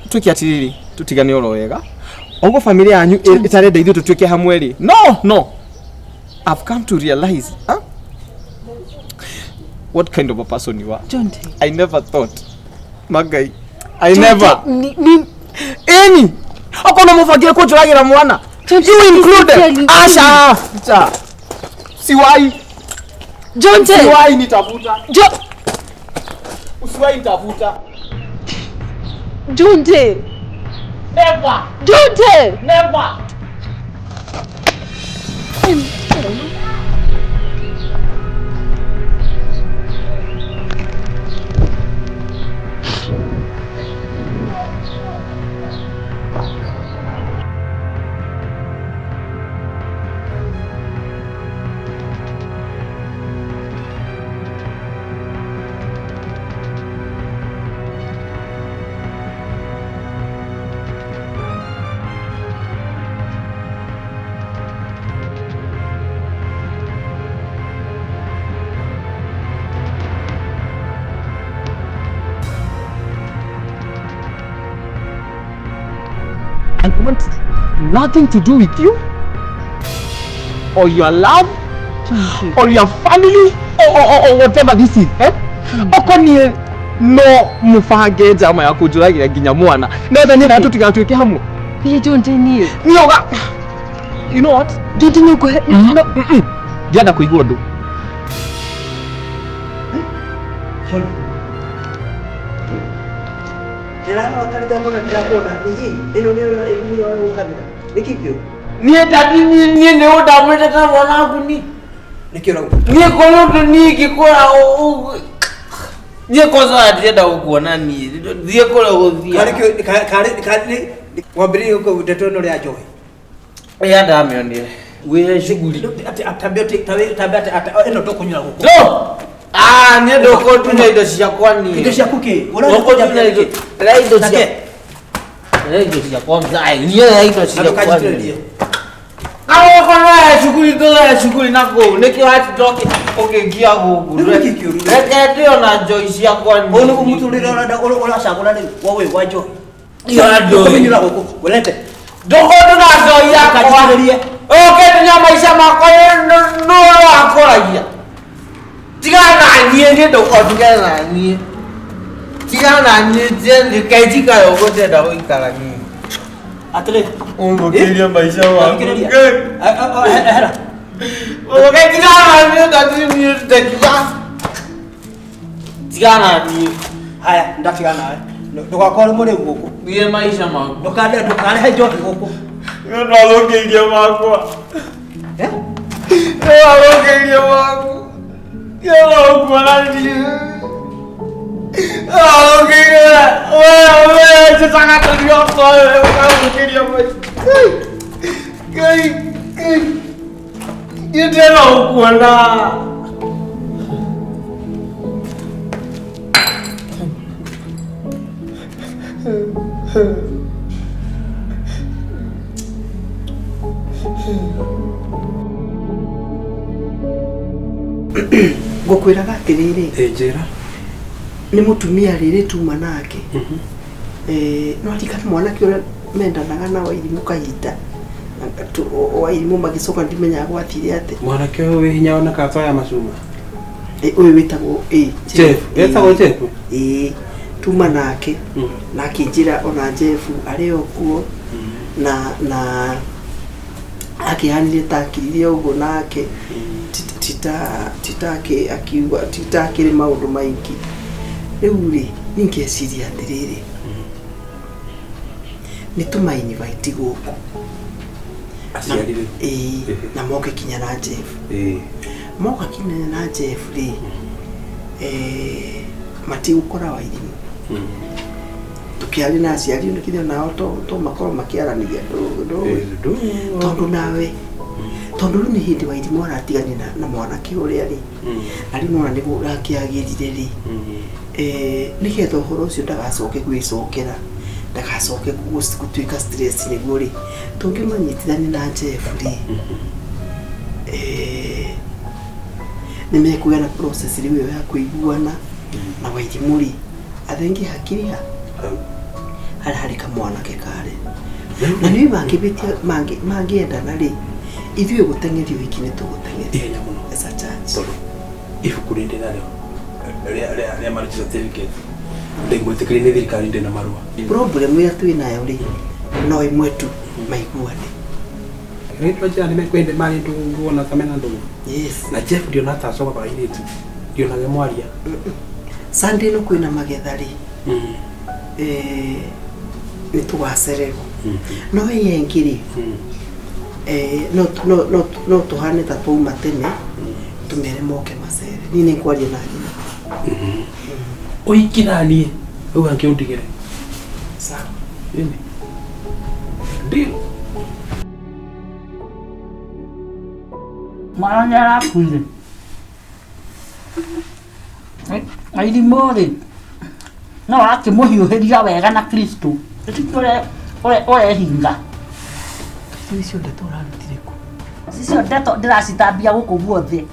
Tuki atiriri, tutigane oro wega. Ogo familia yanyu itarenda ithuĩ tutuĩke hamwe rĩ. No, no. I've come to realize, huh? What kind of a person you are. Jonte. I never thought. Magai. I never. Any. Okono mufagire kunjuragira mwana. You included. Asha. Cha. Siwai. Jonte. Siwai nitafuta. Usiwai nitafuta. Jonte. Never. Jonte. Never. I want Nothing to do with you or your love or your family or whatever this is, eh? Okonie no mubange njama ya kunjũragĩra nginya mwana netha nĩ tũtigatuĩke hamwe. Niĩ Jonte niĩ. Niĩ uga, you know what? Jonte nĩ ũkũhe No, Ndienda kũigua ũndũ. Niĩ ndadi niĩ nĩ ũndamwĩte ta mwana waku ni niĩ kũrĩ ũndũ niĩ ingĩkwĩra niĩ kwanza ndirenda gũkuona niĩ thiĩ kũrĩa ũgũthiĩ. Wambĩrĩrie ndeto ĩno rĩa njohi. Ĩya ndamĩonire wĩ shughuli. Ĩno tũkũnyua gũkũ. No! Ah, niĩ ndũkũndunya indo ciakwa niĩ. Indo ciaku kĩ? Ũkũndunya indo rĩa indo cia rĩa indo ciakwa mzae niĩ rĩa indo ciakwa niĩ. Karoko shughuli tũgere shughuli na kũu nĩkĩo watinda ũkĩngia gũkũ. Reke ndĩo na njoi ciakwa niĩ. Ũyũ nĩguo mũtũrĩre ũracagũra rĩu wa ũyũ wa njohi. Iyo ndũĩ. Tũkũmĩnyuĩra gũkũ. Ũrete. Ndũkũndunya njoi yakwa. Ũkĩndunya maica makwa nũ wakũragia. Tigana na niĩ niĩ ndũkondigane na niĩ. Tigana na niĩ reke njikare ũguo ndĩrenda gũikara niĩ. Atĩrĩ. Ũthũkĩrie maica maku. Thikĩrĩria. Hera. Ũke tigana na niĩ ndadi niĩ ndekiga. Tigana na niĩ. Haya, ndatigana nawe. Ndũgakorwo mũrĩu gũkũ. Niĩ maica maku. Ndũkarehe njohi gũkũ. Nĩ ũrathũkĩirie makwa. Nĩ ũrathũkĩirie maku. Nĩ ũrakuona niĩ. Ũrathũkĩirie. We we njĩtaga tũrio we ũrathũkĩirie maica. Ngai Ngai. Niĩ ndĩrenda gũkuona. Ngũkwĩraga atĩrĩrĩ. Njĩra. Nĩ mũtumia rĩrĩ tuma nake. No aririkana mwanake ũrĩa mendanaga na Wairimũ kahinda. Wairimũ magĩcoka ndimenyaga gwathire atĩa. Mwanake ũyũ wĩ hinya oneka ta ya macuma. Ũyũ wĩtagwo Jeff. Etagwo Jeff. Ĩĩ tuma nake. Na akĩnjĩra ona Jeff arĩ o kuo na akĩhanire ta akiririe ũguo nake tita akiuga tita akĩrĩ maũndũ maingĩ. Rĩu rĩ niĩ ngeciria atĩrĩrĩ nĩ tũma-invite gũkũ aciari rĩ. Ĩĩ na moke kinya na Jeff. Moka kinya na Jeff rĩ matigũkora Wairimũ. Tũkĩaria na aciari nĩkĩo nao to makorwo makĩaranĩria tondũ nawe tondũ rĩu nĩ hĩndĩ Wairimũ aratiganire na mwanake ũrĩa rĩ na rĩu nĩwona nĩguo ũrakĩagĩrire rĩ nĩgetha ũhoro ũcio ndagacoke gwĩcokera ndagacoke gũtuĩka stress nĩguo rĩ tũngĩmanyitithania na Jeff rĩ nĩ mekũgĩa na process rĩu ĩyo ya kũiguana na Wairimũ rĩ athengie hakiri ha harĩa harĩ kamwanake karĩ na nĩ mangĩbĩtia mangĩendana rĩ ithuĩ gũteng'erio wiki nĩ tũgũteng'erio ihenya mũno as a church. Tondũ ibuku rĩrĩ narĩo rĩa marriage certificate ndĩgwĩtĩkĩrie nĩ thirikari ndĩ na marũa. Problem ĩrĩa twĩ nayo rĩ no ĩmwe tu maiguane. Rĩtwa njĩra nĩ mekwende marĩ ndũgũ ona ta mena ndũgũ. Yes. Na Jeff ndiona ta acoka kwa airĩtu ndionage mwaria. Sunday no kwĩna magetha rĩ nĩ tũgacererwo no ĩyo ĩngĩ rĩ no tũhane ta twauma tene tũmere moke macere. Niĩ nĩ ngwaria na nyina. Ũhiki na niĩ rĩu angĩ ũndigĩre. Sawa. Ĩni. Deal. Mwana nĩ arakuire. Wairimũ rĩ no akĩmũhiũhĩria wega na Kristo ũrĩa ũrehinga. Icio ndeto ũrarutire kũ? Icio ndeto ndĩracitambia gũkũ guothe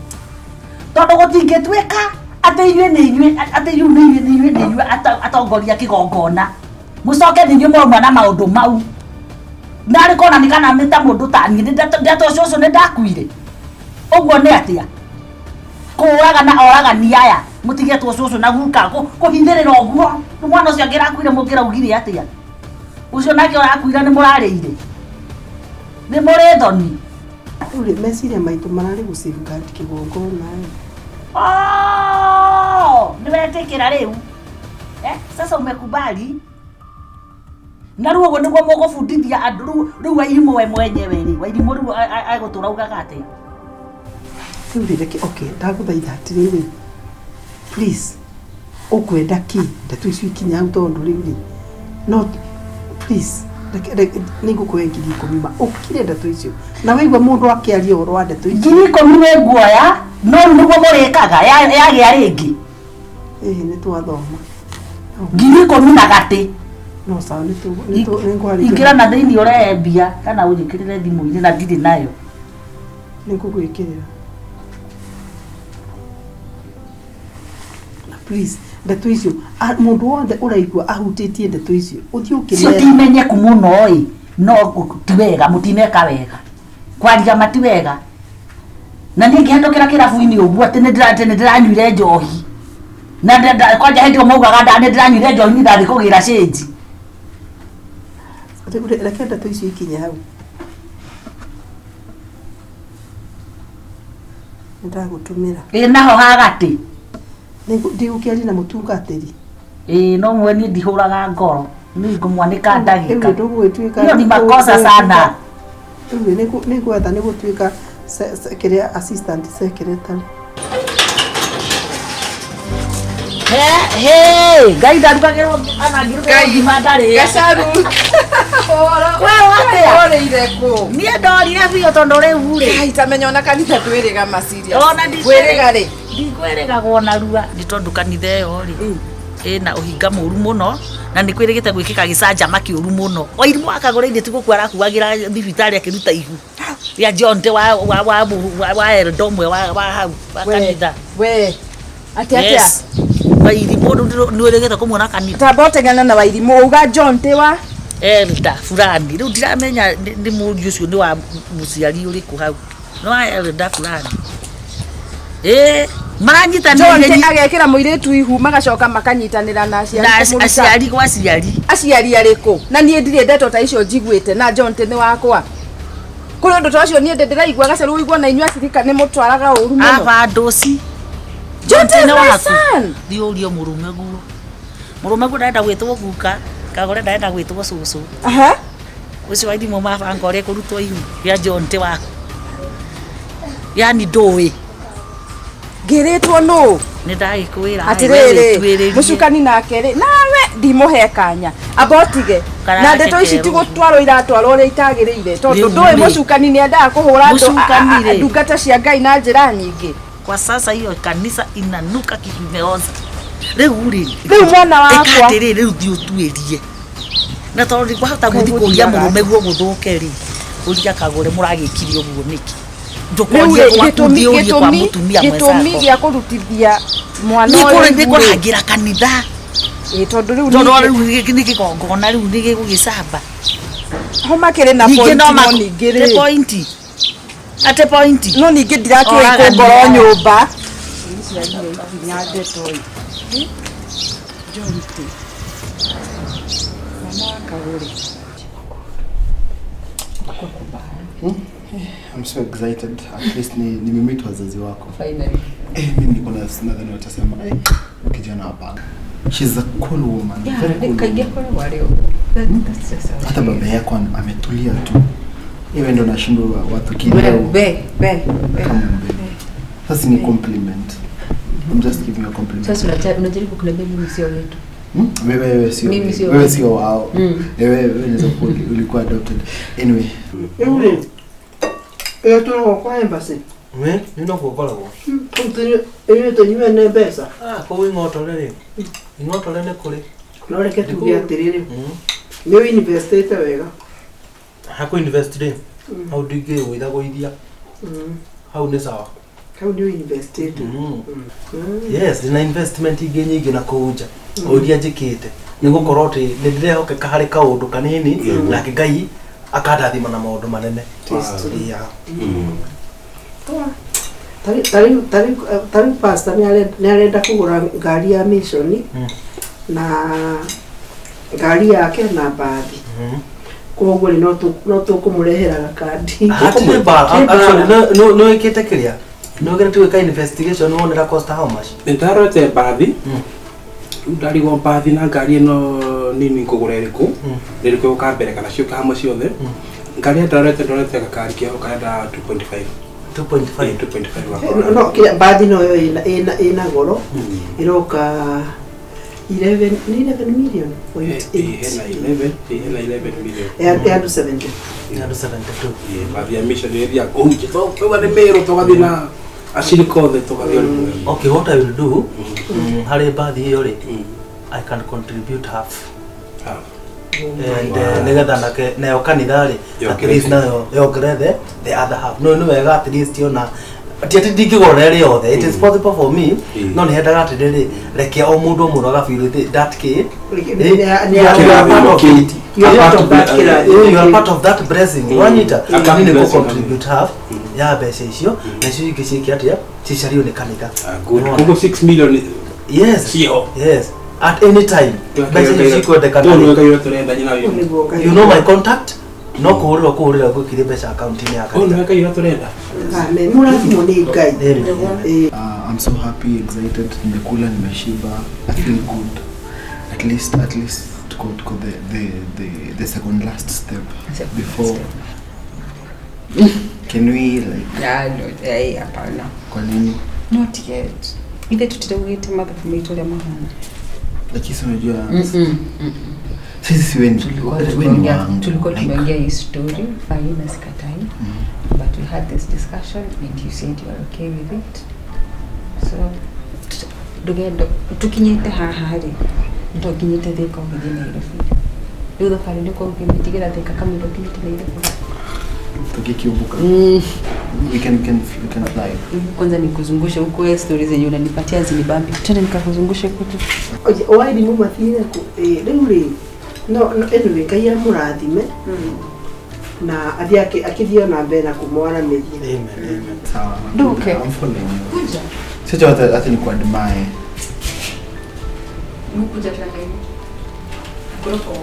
tondũ gũtingĩtuĩka atĩ inyuĩ nĩ inyuĩ atĩ inyuĩ nĩ inyuĩ nĩ inyuĩ nĩ inyuĩ atongoria kĩgongona mũcoke nĩ inyuĩ mwauma na maũndũ mau. Narĩ kona nĩ kana nĩ ta mũndũ ta niĩ ndeto ũcio nĩ ndakuire. Ũguo nĩ atĩa? Kũũragana oragani aya mũtigetwo cũcũ na guka kũhithĩrĩra ũguo. Rĩu mwana ũcio angĩrakuire mũngĩraugire atĩa? Ũcio nake ũrakuire nĩ mũrarĩire. Nĩ mũrĩ thoni. Rĩu rĩ meciria maitũ mararĩ gũ safeguard kĩgongona ĩ. Oh, nĩ wetĩkĩra rĩu. Eh, sasa umekubali. Na rĩu ũguo nĩguo mũgũbundithia andũ rĩu rĩu Wairimũ we mwenyewe rĩ Wairimũ rĩu egũtũra augaga atĩa? Rĩu rĩ reke okay ndagũthaitha atĩrĩrĩ please ũkwenda kĩ ndeto icio ikinye hau tondũ rĩu rĩ no please reke reke nĩ ngũkũhe 10,000 ma ũkire ndeto icio na waigua mũndũ akĩaria ũhoro wa ndeto icio 10,000 nĩ nguoya no rĩu nĩguo mũrĩkaga yagĩa rĩngĩ. Ĩhĩ nĩ twathoma. 10,000 na gatĩ. No sawa nĩ ngwarĩria. Ingĩra na thĩinĩ ũrehe mbia kana ũnjĩkĩrĩre thimũ-inĩ na ndirĩ nayo. Nĩ ngũgwĩkĩrĩra. Na please ndeto icio mũndũ wothe ũraigua ahutĩtie ndeto icio ũthiĩ Cio ũkĩmera. ti menyeku mũno ĩ no ti wega mũtineka wega. Kwaria ma ti wega. Na niĩ ngĩhetũkĩra kĩrabu-inĩ ũguo atĩ nĩ ndĩranyuire njohi. Na kwanja hĩndĩ ĩyo maugaga nĩ ndĩranyuire njohi niĩ ndathiĩ kũgĩra cĩnji. Rĩu reke ndeto icio ikinye hau. Nĩ ndagũtũmĩra. Ĩ naho ha gatĩ. Ndigũkĩaria na mũtungatĩri. Ĩ no mwe niĩ ndihũraga ngoro. Niĩ ngũmwanĩka ndagĩka. Rĩu ndũgũgĩtuĩka. Hiyo ni makosa sana. Rĩu nĩ ngwetha nĩ gũtuĩka kĩrĩa assistant secretary. He, Ngai ndarugagĩrwo ana ngĩrugĩrwo ngima ndarĩaga. Gacaru. Wewe atĩa? Ũrĩire kũ? Niĩ ndorire biũ tondũ rĩu rĩ. Ngai tamenya ona kanitha twĩrĩga ma serious. Ona Kwĩrĩga rĩ? Ndikwĩrĩgagwo narua nĩ tondũ kanitha ĩyo rĩ ĩna ũhinga mũru mũno na nĩ kwĩrĩgĩte gwĩkĩka gĩcanjama kĩũru mũno. Wairimũ akagũra ithe ti gũkua arakuagĩra thibitarĩ akĩruta ihu rĩa John te wa elder ũmwe wa hau wa kanitha. We. Atĩa atĩa? Yes. Wairimũ nĩ wĩrĩgĩte kũmuona kanitha. Tamba ũteng'ana na Wairimũ uga John te wa elder fulani. Rĩu ndiramenya nĩ mũriũ ũcio nĩ wa mũciari ũrĩkũ hau. Nĩ wa elder fulani. Ĩ maranyitanĩire John te agekĩra mũirĩtu ihu magacoka makanyitanĩra na aciari na kũmũruta. aciari gwa aciari. Aciari arĩkũ? Na niĩ ndirĩ ndeto ta icio njiguĩte na John te nĩ wakwa. Kũrĩ ũndũ ta ũcio niĩ ndĩ ndĩraigua Gacaru ũigua na inyuĩ acirika nĩ mũtwaraga ũru mũno. Aba ndũci. John te is nĩ my waku. son. Thiĩ ũrie mũrũme guo. Mũrũme guo ndarenda gwĩtwo guka, kagũre ndarenda gwĩtwo cũcũ. Aha. Ũcio Wairimũ mabanga ũrĩa kũrutwo ihu rĩa John te waku. Yani ndũĩ. Ngĩrĩtwo nũ? Nĩ ndagĩkwĩra. Atĩrĩrĩ, mũcukani nake rĩ, nawe ndimũhe kanya. Amba ũtige. Na ndeto ici ti gũtwarwo iratwarwo ũrĩa itagĩrĩire tondũ Rĩu ndũĩ rĩ. mũcukani nĩ endaga kũhũra andũ Mũcukani rĩ. ndungata cia Ngai na njĩra nyingĩ. Kwa sasa hiyo kanisa inanuka kimeoza. Rĩu rĩ. Rĩu mwana wakwa. Ĩka atĩrĩrĩ rĩu thiĩ ũtuĩrie. Na tondũ ndingĩhota gũthiĩ kũria mũrũme guo gũthũke rĩ, ũria kagũre mũragĩkire ũguo nĩkĩ? Rĩu Ndũkorie rĩ, gwaku thiĩ ũrie kwa mũtumia gĩtũmi mwenzako. gĩa kũrutithia mwana Nĩ ũyũ kũrĩ nĩ ihu rĩ. kũrangĩra kanitha. Ĩ tondũ rĩu Tondũ ningĩ- rĩu nĩ kĩgongona rĩu nĩ gĩgũgĩcamba. ho makĩrĩ na Ningĩ point no no ningĩ nĩ rĩ. point. Atĩ point. No ningĩ ndirakĩũĩ Oragani kũngorwo aya. nyũmba. Ikinya ndeto ĩ. John te. Mwana wa Kagũre. I'm so excited. At least ni nimemeet wazazi wako. Finally. Eh, mimi niko na nadhani watasema eh, kijana hapana. She's a cool woman. Yeah, very cool. kaingĩ woman. akoragwo arĩ ũguo. That's just how Hata she baba is. yako ametulia tu. Iwe ndo nashindwa watu kileo. Be, be, be. Come on, babe. Sasa ni compliment. I'm just giving you a compliment. Sasa unajaribu kuniambia mimi sio wetu. Wewe wewe sio Mimi sio wewe wetu. sio wao. Wewe wewe unaweza kuwa ulikuwa adopted. Anyway, Rĩu rĩ ĩyo tũragwo kwa embassy. We, nĩ noguo ngoragwo. Ithuĩ tũnyuane mbeca. Ah, kũu ing'otore rĩ. Ing'otore nĩ kũrĩ. No reke tuge atĩrĩrĩ, nĩ ũinvestĩte wega. Hakũ invest rĩ, hau ndingĩgũithagũithia. Hau nĩ sawa. Hau nĩ ũinvestĩte. Yes, ndĩna investment ingĩ nyingĩ na kũu nja. O iria njĩkĩte. Nĩ gũkorwo atĩ nĩ ndĩrehokeka harĩ kaũndũ kanini nake Ngai Akandathima na maũndũ manene. Yeah. Tarĩu pastor nĩ arenda kũgũra ngari ya mission na ngari yake na mbathi, koguo rĩ no tũkũmũrehera gakandi. Hatirĩ mbara. Actually, no wĩkĩte kĩrĩa nĩ ũgeretie gwĩka investigation wone ra cost how much? Nĩndarorete mbathi. Rĩu ndarigwo mbathi na ngari ĩno nini ngũgũra ĩrĩkũ, nĩ ĩrĩkũ ĩgũka mbere kana ciũka hamwe ciothe. Ngari ĩrĩa ndorete gakari keho karenda 2.5. 2.5? 2.5. No kĩrĩa mbathi noyo ĩna goro, ĩroka 11, nĩ 11 million point Ĩ, hena 8. 11, ĩ, hena 11 million. Ya andũ 70. Nĩ andũ 72. Ĩ, mbathi ya mission ĩthiaga kũhunjia, tũga nĩ Mĩrũ, tũgathiĩ na acirika othe, tũgathiĩ o rĩmwe. Okay, what I will do, harĩ mbathi ĩyo rĩ, I can contribute half. Half. And nigetha nake nayo kanitha rĩ, at Yongerere. least nayo yongerere the other half. No nĩ wega, at least ona ti atĩ ndingĩgũra ĩrĩ yothe, it is possible for me, no nĩ hendaga atĩrĩrĩ, reke o mũndũ o mũndũ agafeel that kĩ you are part of it. You are part of that kĩrathimo. You are part of that blessing. Wanyita? A Niĩ nĩ blessing. contribute half ya mbeca icio, na icio ingĩ ciĩke atĩa, cicario nĩ kanitha. Ah, good. Koguo 6 million Yes. ciho. Yes, at any time mbeca icio cikwendekana. Tũnũ kaira tũrenda nyina witũ. Nĩguo Ngai. You know my contact, no kũhũrĩrwo kũhũrĩra gwĩkire mbeca akaunti-inĩ ya Ũyũ kanitha. nĩwe kaira tũrenda. Amen. Mũrathimwo nĩ Ngai. Amen. Ĩ. I'm so happy, excited, nimekula, nimeshiba. I feel good. At least tuko the second last step Second before. step. Can we like Yeah, no, eh, hapana. Kwa nini? Not yet. Ithe tutiraugĩte mathabu maitũ ũrĩa mahana. Lakini si unajua sisi si wewe Tulikuwa wewe ni wangu. Tulikuwa Like, tumeongea hii story fine na sikatai, but we had this discussion and you said you are okay with it, so ndũgendo tukinyĩte haha rĩ, ndokinyĩte Thĩka ũgĩthiĩ Nairobi, rĩu thabarĩ nĩ ũkorwo ũkĩmĩtigĩra Thĩka kamũira ũkinyĩte Nairobi. Tukikiumbuka. We can fly. Kwanza nikuzungushe huko, wewe stories zenye unanipatia zinibambi, twende nikakuzungushe kote. Wairimũ mathire kũ? Ĩ, rĩu rĩ, no anyway, Ngai amũrathime na athiĩ akĩthiĩ ona mbere na kũmwaramĩria. Amen, amen. Sawa. Nduke. I'm following you. Kuja. Sio hata ni kuadmire. Mukuja tena hivi. Kuruka.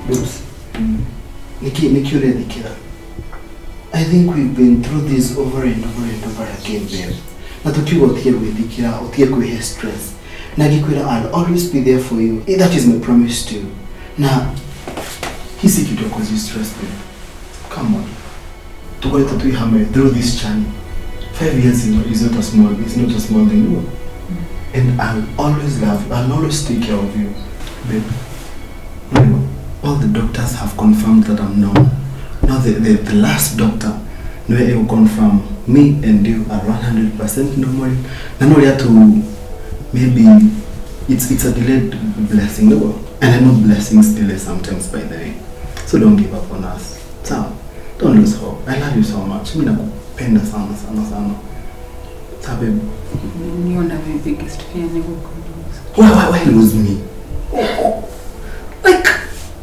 Babes, niki urethikira? I think we've been through this over and over and over again, babe. Na tukiuga utige gwithikira, utige kwihe stress. Na ngikwira I'll always be there for you. That is my promise to you. Na hisi kitu ya cause you stress, babe. Come on. Tukoretwo twi hamwe through this journey. 5 years is not a small thing, no. And I'll always love you. I'll always take care of you, babe. No, all the doctors have confirmed that I'm normal. Now the last doctor niwe will confirm me and you are 100% normal. Na no to maybe it's a delayed blessing, no? And I know blessings delay sometimes, by the way. So don't give up on us. So don't lose hope. I love you so much. Mimi nakupenda sana sana sana. Sawa, babe. Niona the biggest fear nĩ gũkũ-lose. Why lose me? Oh, oh. Like,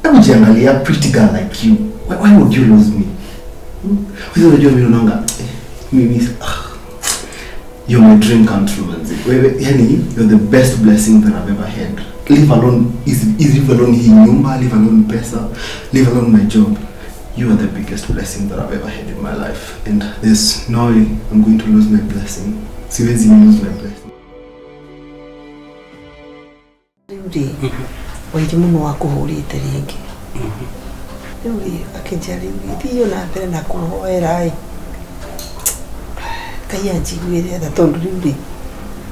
hebu jiangalia, pretty girl like you. Why would you lose me? Hmm? Wewe unajua mimi naonanga eh, mimi you're my dream come true manzi. Wewe yani you're the best blessing that I've ever had. Leave alone is leave alone hii nyumba, leave alone pesa, leave alone my job. You are the biggest blessing that I've ever had in my life, and there's no way I'm going to lose my blessing. Siwezi lose my blessing. Rĩu rĩ Wairimu nĩ wakũhũrĩte rĩngĩ rĩu rĩ akĩnjĩra rĩu rĩ thiĩ na mbere na kũhoera ĩ Ngai anjiguĩre tha tondũ rĩu rĩ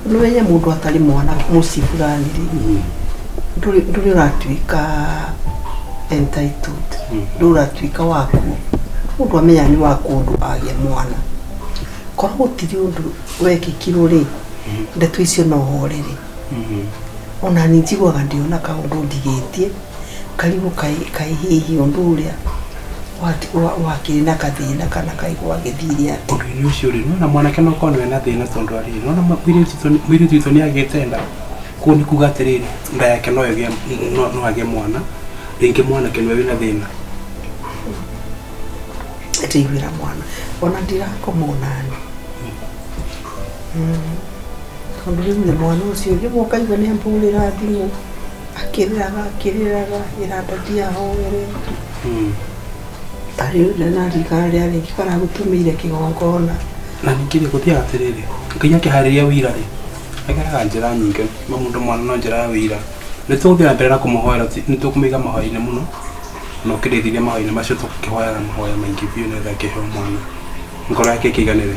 nĩwenye mũndũ atarĩ mwana mũciĩ fulani rĩ ndũrĩ ũratuĩka entitled ndũrĩ ũratuĩka waku mũndũ amenya nĩ waku ũndũ agĩa mwana korwo gũtirĩ ũndũ wekĩkirwo rĩ ndeto icio no horere ona nĩ njiguaga ndĩona kaũndũ ndigĩtie karigũ kaĩ hihi ũndũ ũrĩa wakĩrĩ na kathĩna kana kaigua agĩthire atĩa. Ũndũ-inĩ ũcio rĩ nĩwona mwanake no ũkorwo nĩwe na thĩna tondũ arĩ nĩwona mũirĩtu witũ nĩ agĩte nda koguo nĩ kuga atĩrĩrĩ nda yake no ĩgĩe no agĩe mwana rĩngĩ mwanake nĩwe wĩna thĩna. Ndĩiguĩra mwana ona ndirakoma onani tondũ rĩu nĩ mwana ũcio rĩmwe ũkaigua nĩ ambũrĩra thimũ akĩrĩraga akĩrĩraga ĩra ndadi ahoere ta rĩu naririkana rĩa rĩngĩ karagũtũmĩire kĩgongona. Na ningĩ rĩ gũthiaga atĩrĩrĩ Ngai akĩharĩria wĩira rĩ ageraga njĩra nyingĩ ma mũndũ mwana no njĩra ya wĩira nĩ tũgũthiĩ na mbere na kũmũhoera nĩ tũkũmũiga mahoya-inĩ mũno na ũkĩrĩthirie mahoya-inĩ macio tũkĩhoyaga mahoya maingĩ biũ nĩgetha akĩheo mwana ngoro yake ĩkĩiganĩre.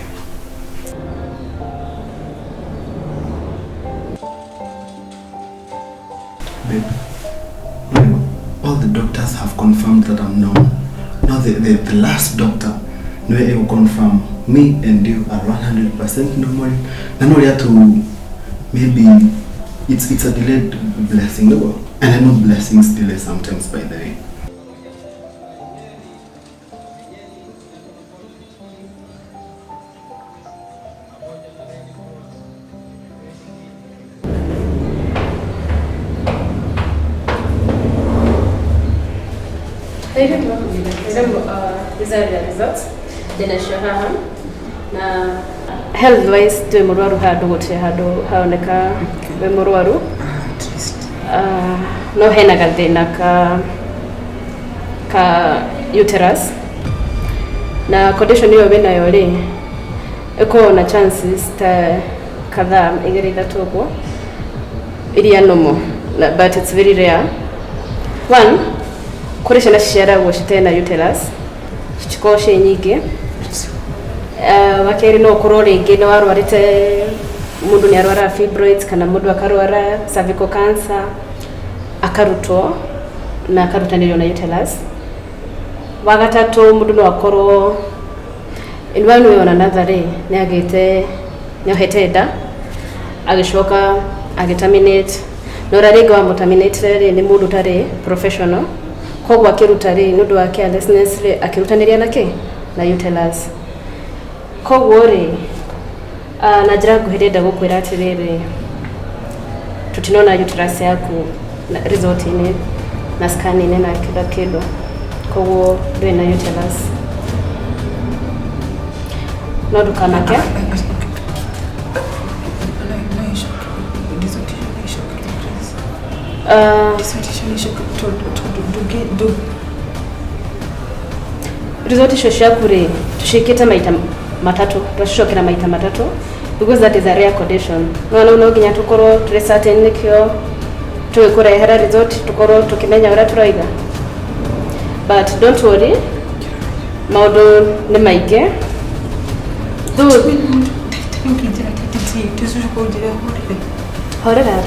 Babe, all the doctors have confirmed that I'm normal. Now the last doctor no will confirm me and you are 100% normal. Then we have to maybe it's a delayed blessing, no? And I know blessings delay sometimes, by the way. These are the results. Ndĩnacio haha na health wise ndwĩ mũrwaru handũ gũtirĩ handũ haoneka wĩ mũrwaru no hena gathĩna ka uterus na condition ĩyo wĩnayo rĩ ĩkoragwo na chances ta kadhaa igĩrĩ ithatũ ũguo iria normal but it's very rare. One, kũrĩ ciana ciciaragwo citarĩ na uterus citikoragwo ciĩ nyingĩ. Wa kerĩ no ũkorwo rĩngĩ nĩ warwarĩte mũndũ nĩ arwaraga fibroids kana mũndũ akarwara cervical cancer akarutwo na akarutanĩrio na uterus. Wa gatatũ mũndũ no akorwo in one way or another rĩ nĩ agĩte nĩ ohete nda agĩcoka agĩterminate na ũrĩa rĩngĩ wamũterminate rĩ nĩ mũndũ ũtarĩ professional koguo akĩruta rĩ nĩ ũndũ wa carelessness rĩ akĩrutanĩria na kĩ na uterus. Koguo rĩ na njĩra nguhĩ ndĩrenda gũkwĩra atĩrĩrĩ tũtinona uterus yaku result-inĩ na scan-inĩ na kila kĩndũ koguo ndũrĩ na uterus no ndũkamake. Result icio ciaku rĩ tũciĩkĩte maita matatũ twacicokera maita matatũ because that is a rare condition. No no nginya tũkorwo tũrĩ certain nĩkĩo tũgĩkũrehera result tũkorwo tũkĩmenya ũrĩa tũroiga but don't worry maũndũ nĩ maingĩ. Horera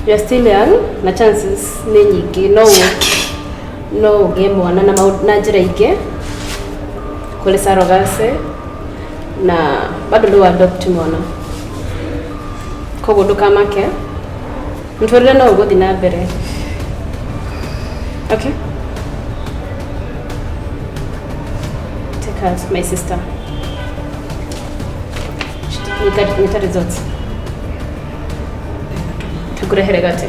you are still young na chances nĩ nyingĩ no ũgĩe mwana na njĩra ingĩ kũrĩ surrogacy na bado no adopt mwana koguo ndũkamake mũtũrĩre no ũgũthiĩ na mbere. Okay? Dorcas, my sister. Nyita nyita results. Tukurehere gate.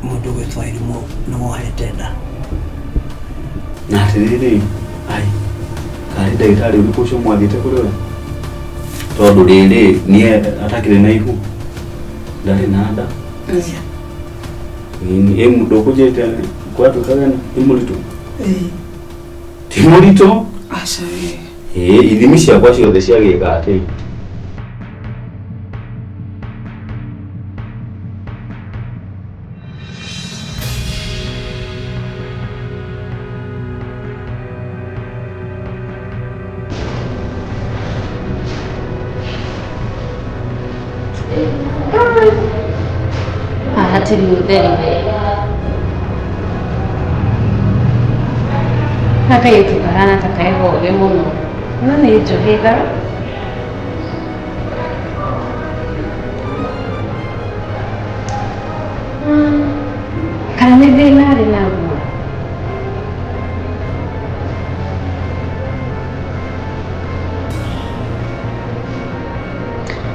Mũndũ gwĩtwo Irimũ nĩ wohete nda. Na atĩrĩrĩ, ai, karĩ ndagĩtarĩ ũrĩkũ ũcio mwathiĩte kũrĩ we? Tondũ rĩrĩ, niĩ atakĩrĩ na ihu, ndarĩ na nda. Ĩ ndũkũnjĩrĩte gwatuĩkaga nĩ mũritũ? Ti mũritũ? Aca we. Ĩ, ithimi ciakwa ciothe ciagĩka atĩ. Haha hatirĩ ũtheri. Gaka kairĩtu kahana ta kehũgĩ mũno. No nĩ njũhĩga. Kana nĩ thĩna arĩ naguo?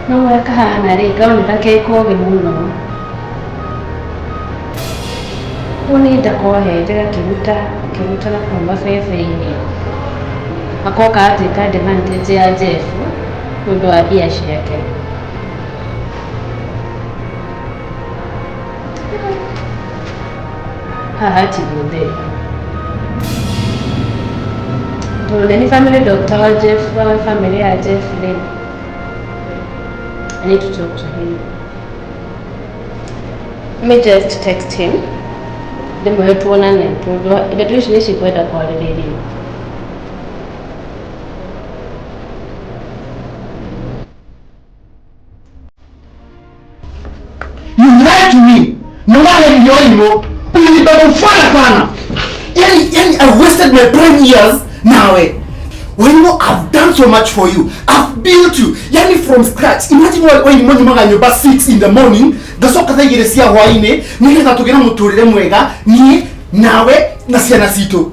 No ũrĩa kahana rĩ, karoneka ta ke kogĩ mũno. Ũguo nĩ nda kohete gakĩruta gakĩruta na kũu mabebe-inĩ. Akoka atuĩka advantage ya Jeff nĩ ũndũ wa mbia ciake. Haha hatirĩ ũtheri. Tondũ nĩ niĩ family doctor wa Jeff, wa family ya Jeff rĩ, I need to talk to him. Let me just text him. Ndĩmwĩre tuonane tondũ ndeto ici nĩ cikwenda kwarĩrĩrio. You lied to me. Na wale ndio Ulinibeba ufala sana. Yani I wasted my prime years nawe. Wairimu, I've done so much for you. I've built you. Yani from scratch. Imagine Wairimu nyumaga nyumba 6 in the morning. Ngacoka thaa igĩrĩ cia hwaĩ-inĩ nĩgetha tũgĩe na mũtũrĩre mwega niĩ nawe na ciana citũ.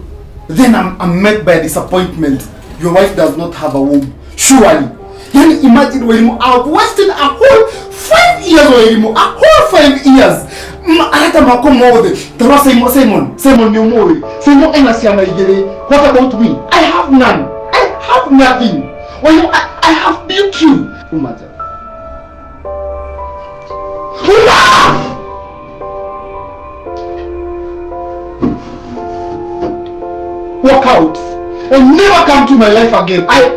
Then I'm met by disappointment. Your wife does not have a womb. Surely. Yani imagine Wairimu, I've wasted a whole 5 years Wairimu, a whole 5 years. Arata makwa mothe. Tarora Simon, Simon, Simon nĩ ũmũĩ. Simon ena ciana igĩrĩ. What about me? I have none. I have nothing. Wairimu, I have built you. Umaja. Uma! Walk out and never come to my life again. I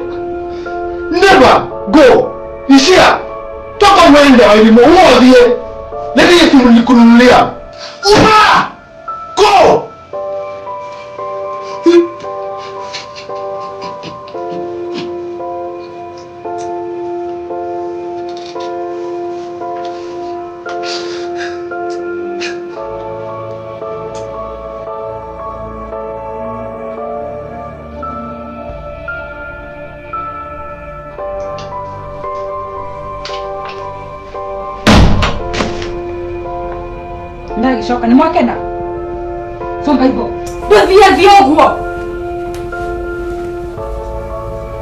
never go. Ishia, toka mwende Wairimu, uodhie. Leti yetu nilikununulia. Uma! Go! Ndagicoka nĩ mwakena somba ibo ndũthiĩ thiĩ ũguo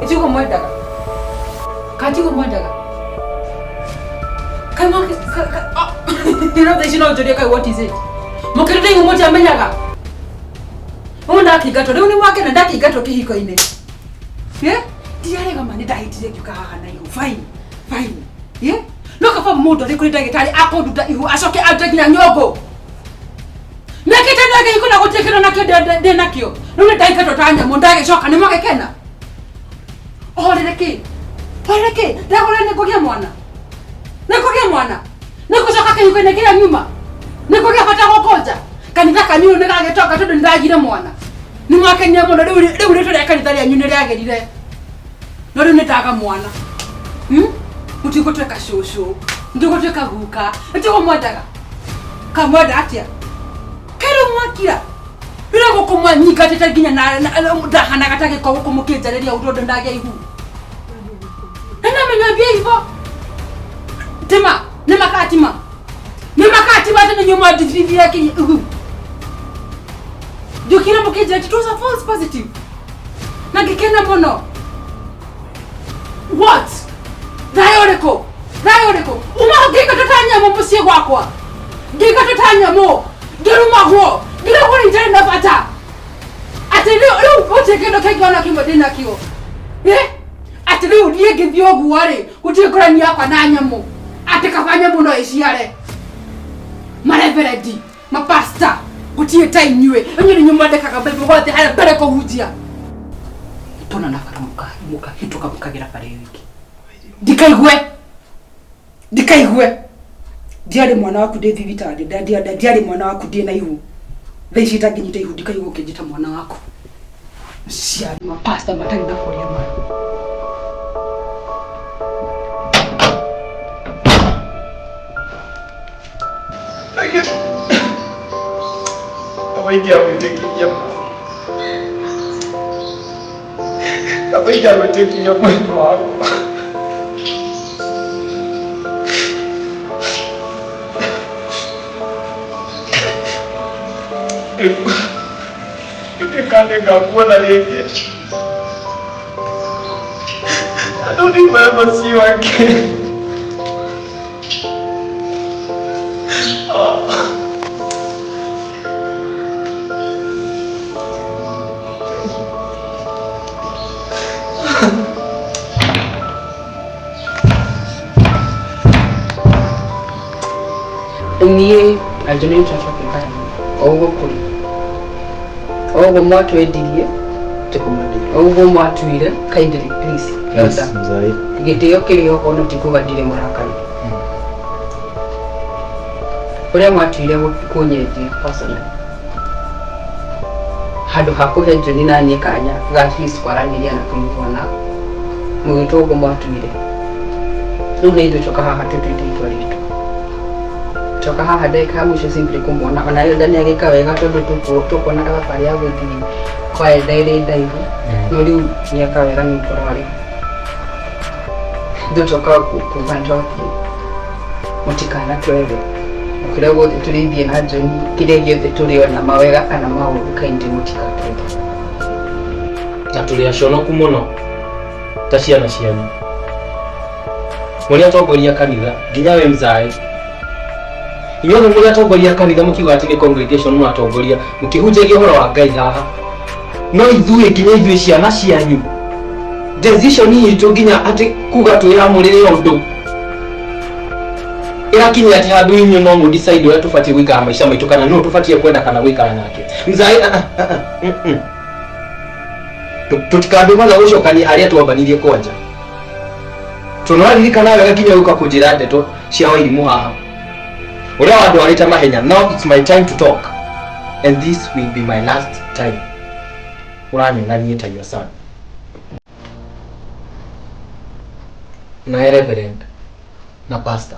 ĩtiguo mwendaga katiguo mwendaga kai mwake no thaa ici no njũrie kai what is it mũkĩrĩte ihu mũtiamenyaga ũũ ndakĩingatwo rĩu nĩ mwakena ndakĩingatwo kĩhiko-inĩ ndirarega ma nĩ ndahĩtire ngiũka haha na ihu fine fine no kaba mũndũ arĩ kũrĩ ndagĩtarĩ akũnduta ihu acoke andute nginya nyũngũ mekĩte ndage iko na gũtirĩ kĩndũ nakĩo ndĩ nakĩo rĩu nĩ ndaingatwo ta nyamũ ndagĩcoka nĩ mwagĩkena ũhorere kĩ horere kĩ ndagũrĩre nĩ ngũgĩa mwana nĩ ngũgĩa mwana nĩ ngũcoka kĩhiko-inĩ kĩrĩa nyuma nĩ ngũgĩa bata gũkũnja kanitha kanyu nĩ gagĩtonga tondũ nĩ ndagire mwana nĩ mwakenire mũno rĩu rĩtwa rĩa kanitha rĩanyu nĩ rĩagĩrire no rĩu nĩ ndaga mwana mũtigũtuĩka cũcũ mũtigũtuĩka guka nĩtiguo mwendaga kamwenda atĩa kaĩ rĩu mwakira rĩrĩa gũkũ mwanyingatĩte nginya ndahanaga ta gĩko gũkũ mũkĩnjarĩria ũndũ ũndũ ndagĩa ihu na namenya mbia ivo tima nĩ makatima nĩ makatima atĩ nĩ nyuma ndithithia ihu Ngĩũkire mũkĩnjĩra it was a false positive. Na ngĩkena mũno. What? Thayũ ũrĩkũ? Thayũ ũrĩkũ? Uma ngĩingatwo ta nyamũ mũciĩ gwakwa. Ngĩingatwo ta nyamũ. Ngĩrumagwo. Ngĩragwo nĩ itarĩ na bata. Atĩ rĩu rĩu gũtirĩ kĩndũ kĩngĩ ona kĩmwe ndĩnakĩo. Eh? Atĩ rĩu niĩ ngĩthiĩ ũguo rĩ, gũtirĩ ngũrani yakwa na nyamũ. Atĩ kaba nyamũ no ĩciare. Mareverendi, mapasta, gũtirĩ ta inyuĩ. Inyuĩ nĩ inyuĩ mwandĩkaga Bible gwatĩ harĩa mbere kũhunjia. Tona na bara mũkahĩtũka mũkagera bara ĩyo ĩngĩ. Ndikaigue. Ndikaigue. Ndiarĩ mwana waku ndĩ thibitarĩ, ndiarĩ mwana waku ndĩ na ihu. Thaa ici itangĩnyita ihu ndikaigua ũkĩnjĩta mwana waku. Ciarĩ mapasta matarĩ na kũrĩa marĩ. Kaba ingĩamwĩtĩkirie mwendwa wakwa. Rĩu ndikane nĩngakuona rĩngĩ. I don't think I ever see you again. Niĩ na John nĩ tũracoka o ũguo kũrĩ o ũguo mwatwendirie o ũguo mwatuire kindly please. Yes, mzai. Gĩtĩo kĩrĩ oho no ti kuga ndirĩ mũrakaru. Ũrĩa mwatuire kũnyendia personally handũ ha kũhe John na niĩ kanya ga at least kwaranĩria na kũiguana mũgĩtwo ũguo mwatuire. Rĩu nĩ ithuĩ tũka haha tũtuĩte itua ritũ. Toka haha ndagĩka ya mũico simply kũmuona ona Elda nĩ agĩka wega tondũ tũkuonaga thabarĩ ya gũthiĩ kwa Elda ĩrĩ ndaihu no rĩu nĩ eka wega nĩ gũkorwo arĩ ithuĩ tũka kuga nĩtwathiĩ mũtikanatwethe o kĩrĩa guothe tũrĩthiĩ na John kĩrĩa gĩothe tũrĩona mawega kana maũru kaingĩ mũtigatwethe. Na tũrĩ aconoku mũno ta ciana cianyu mũrĩ atongoria a kanitha nginya we mzae inyuothe mũrĩ atongoria a kanitha mũkiuga atĩ nĩ congregation mũratongoria mũkĩhunjagia ũhoro wa Ngai haha no ithuĩ nginya ithuĩ ciana cianyu decision itũ nginya atĩ kuga twĩyamũrĩre ũndũ ĩrakinya atĩ handũ inyuĩ no mũ decide ũrĩa tũbatiĩ gũikara maica maitũ kana nũ tũbatiĩ kwenda kana gũikara nake mzae ah, ah, ah, mm, mm. Tũtikambie kwanza gũcokania harĩa twambanirie kwanja tondũ waririkana wega nginya ũka kũnjĩra ndeto cia wairimũ haha ũrĩa wandwarĩte mahenya. Now it's my time to talk and this will be my last time. Ũranyona niĩ ta your son na reverend na pastor.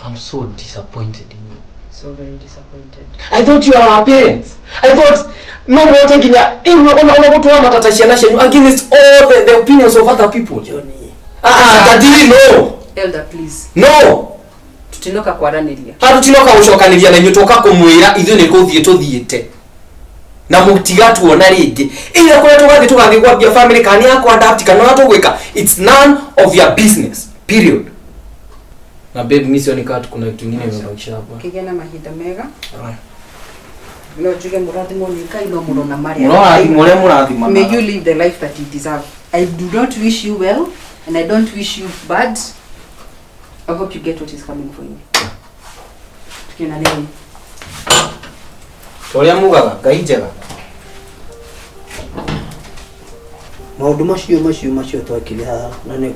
I'm so disappointed in you. So very disappointed. I thought you are our parents. I thought no mũhote nginya ona gũtwara matata ciana cianyu against all the opinions of other people. Johnny. Ah, ah, daddy, no. Elder please. No. Tutinoka kwaranĩria. Handũ tinoka gũcokanĩria na inyuĩ twoka kũmwĩra ithuĩ nĩ gũthiĩ tũthiĩte na mũtigatuona rĩngĩ ĩrĩa kũrĩa tũgathiĩ tũgathiĩ gwambia family kana nĩ yakwa adapt kana ũrĩa tũgwĩka, it's none of your business, period. Na babe, mimi sioni kama kuna kitu kingine imebakisha hapa. Kĩgĩe na mahinda mega. No njuge mũrathimwo nĩ Ngai no mũrona marĩa. Mũrathimwo ũrĩa mũrathimanaga. May you live the life that you deserve. I do not wish you well and I don't wish you bad. I hope you get what is coming for you. Tukionane. Ũrĩa mugaga Ngai njega. Maũndũ macio macio macio twekire haha na nĩ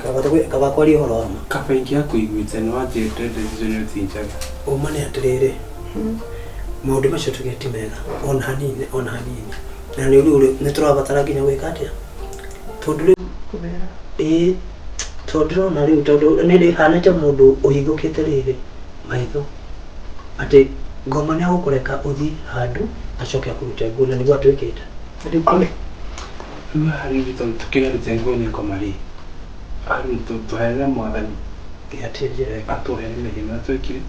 kaba kwaria ũhoro wa ma. Kaba ingĩakũiguĩte nĩ wanjĩrĩte decision ti njega. Ũma nĩ atĩrĩrĩ, maũndũ macio tũgĩte ti mega ona hanini ona hanini, na rĩu rĩu nĩ tũrabatara nginya gwĩka atĩa, tondũ rĩu ĩĩ tondũ ndĩrona rĩu tondũ nĩ rĩhana ta mũndũ ũhingũkĩte rĩrĩ maitho atĩ ngoma nĩ agũkũreka ũthiĩ handũ acoke akũrute nguo na nĩguo atwĩkĩte. Rĩu haha rĩngĩ tondũ tũkĩgarũte nguo nĩ ngoma rĩ, rĩu tũherere mwathani hatirĩ njĩra ĩngĩ. Atũherere mehia marĩa twĩkire.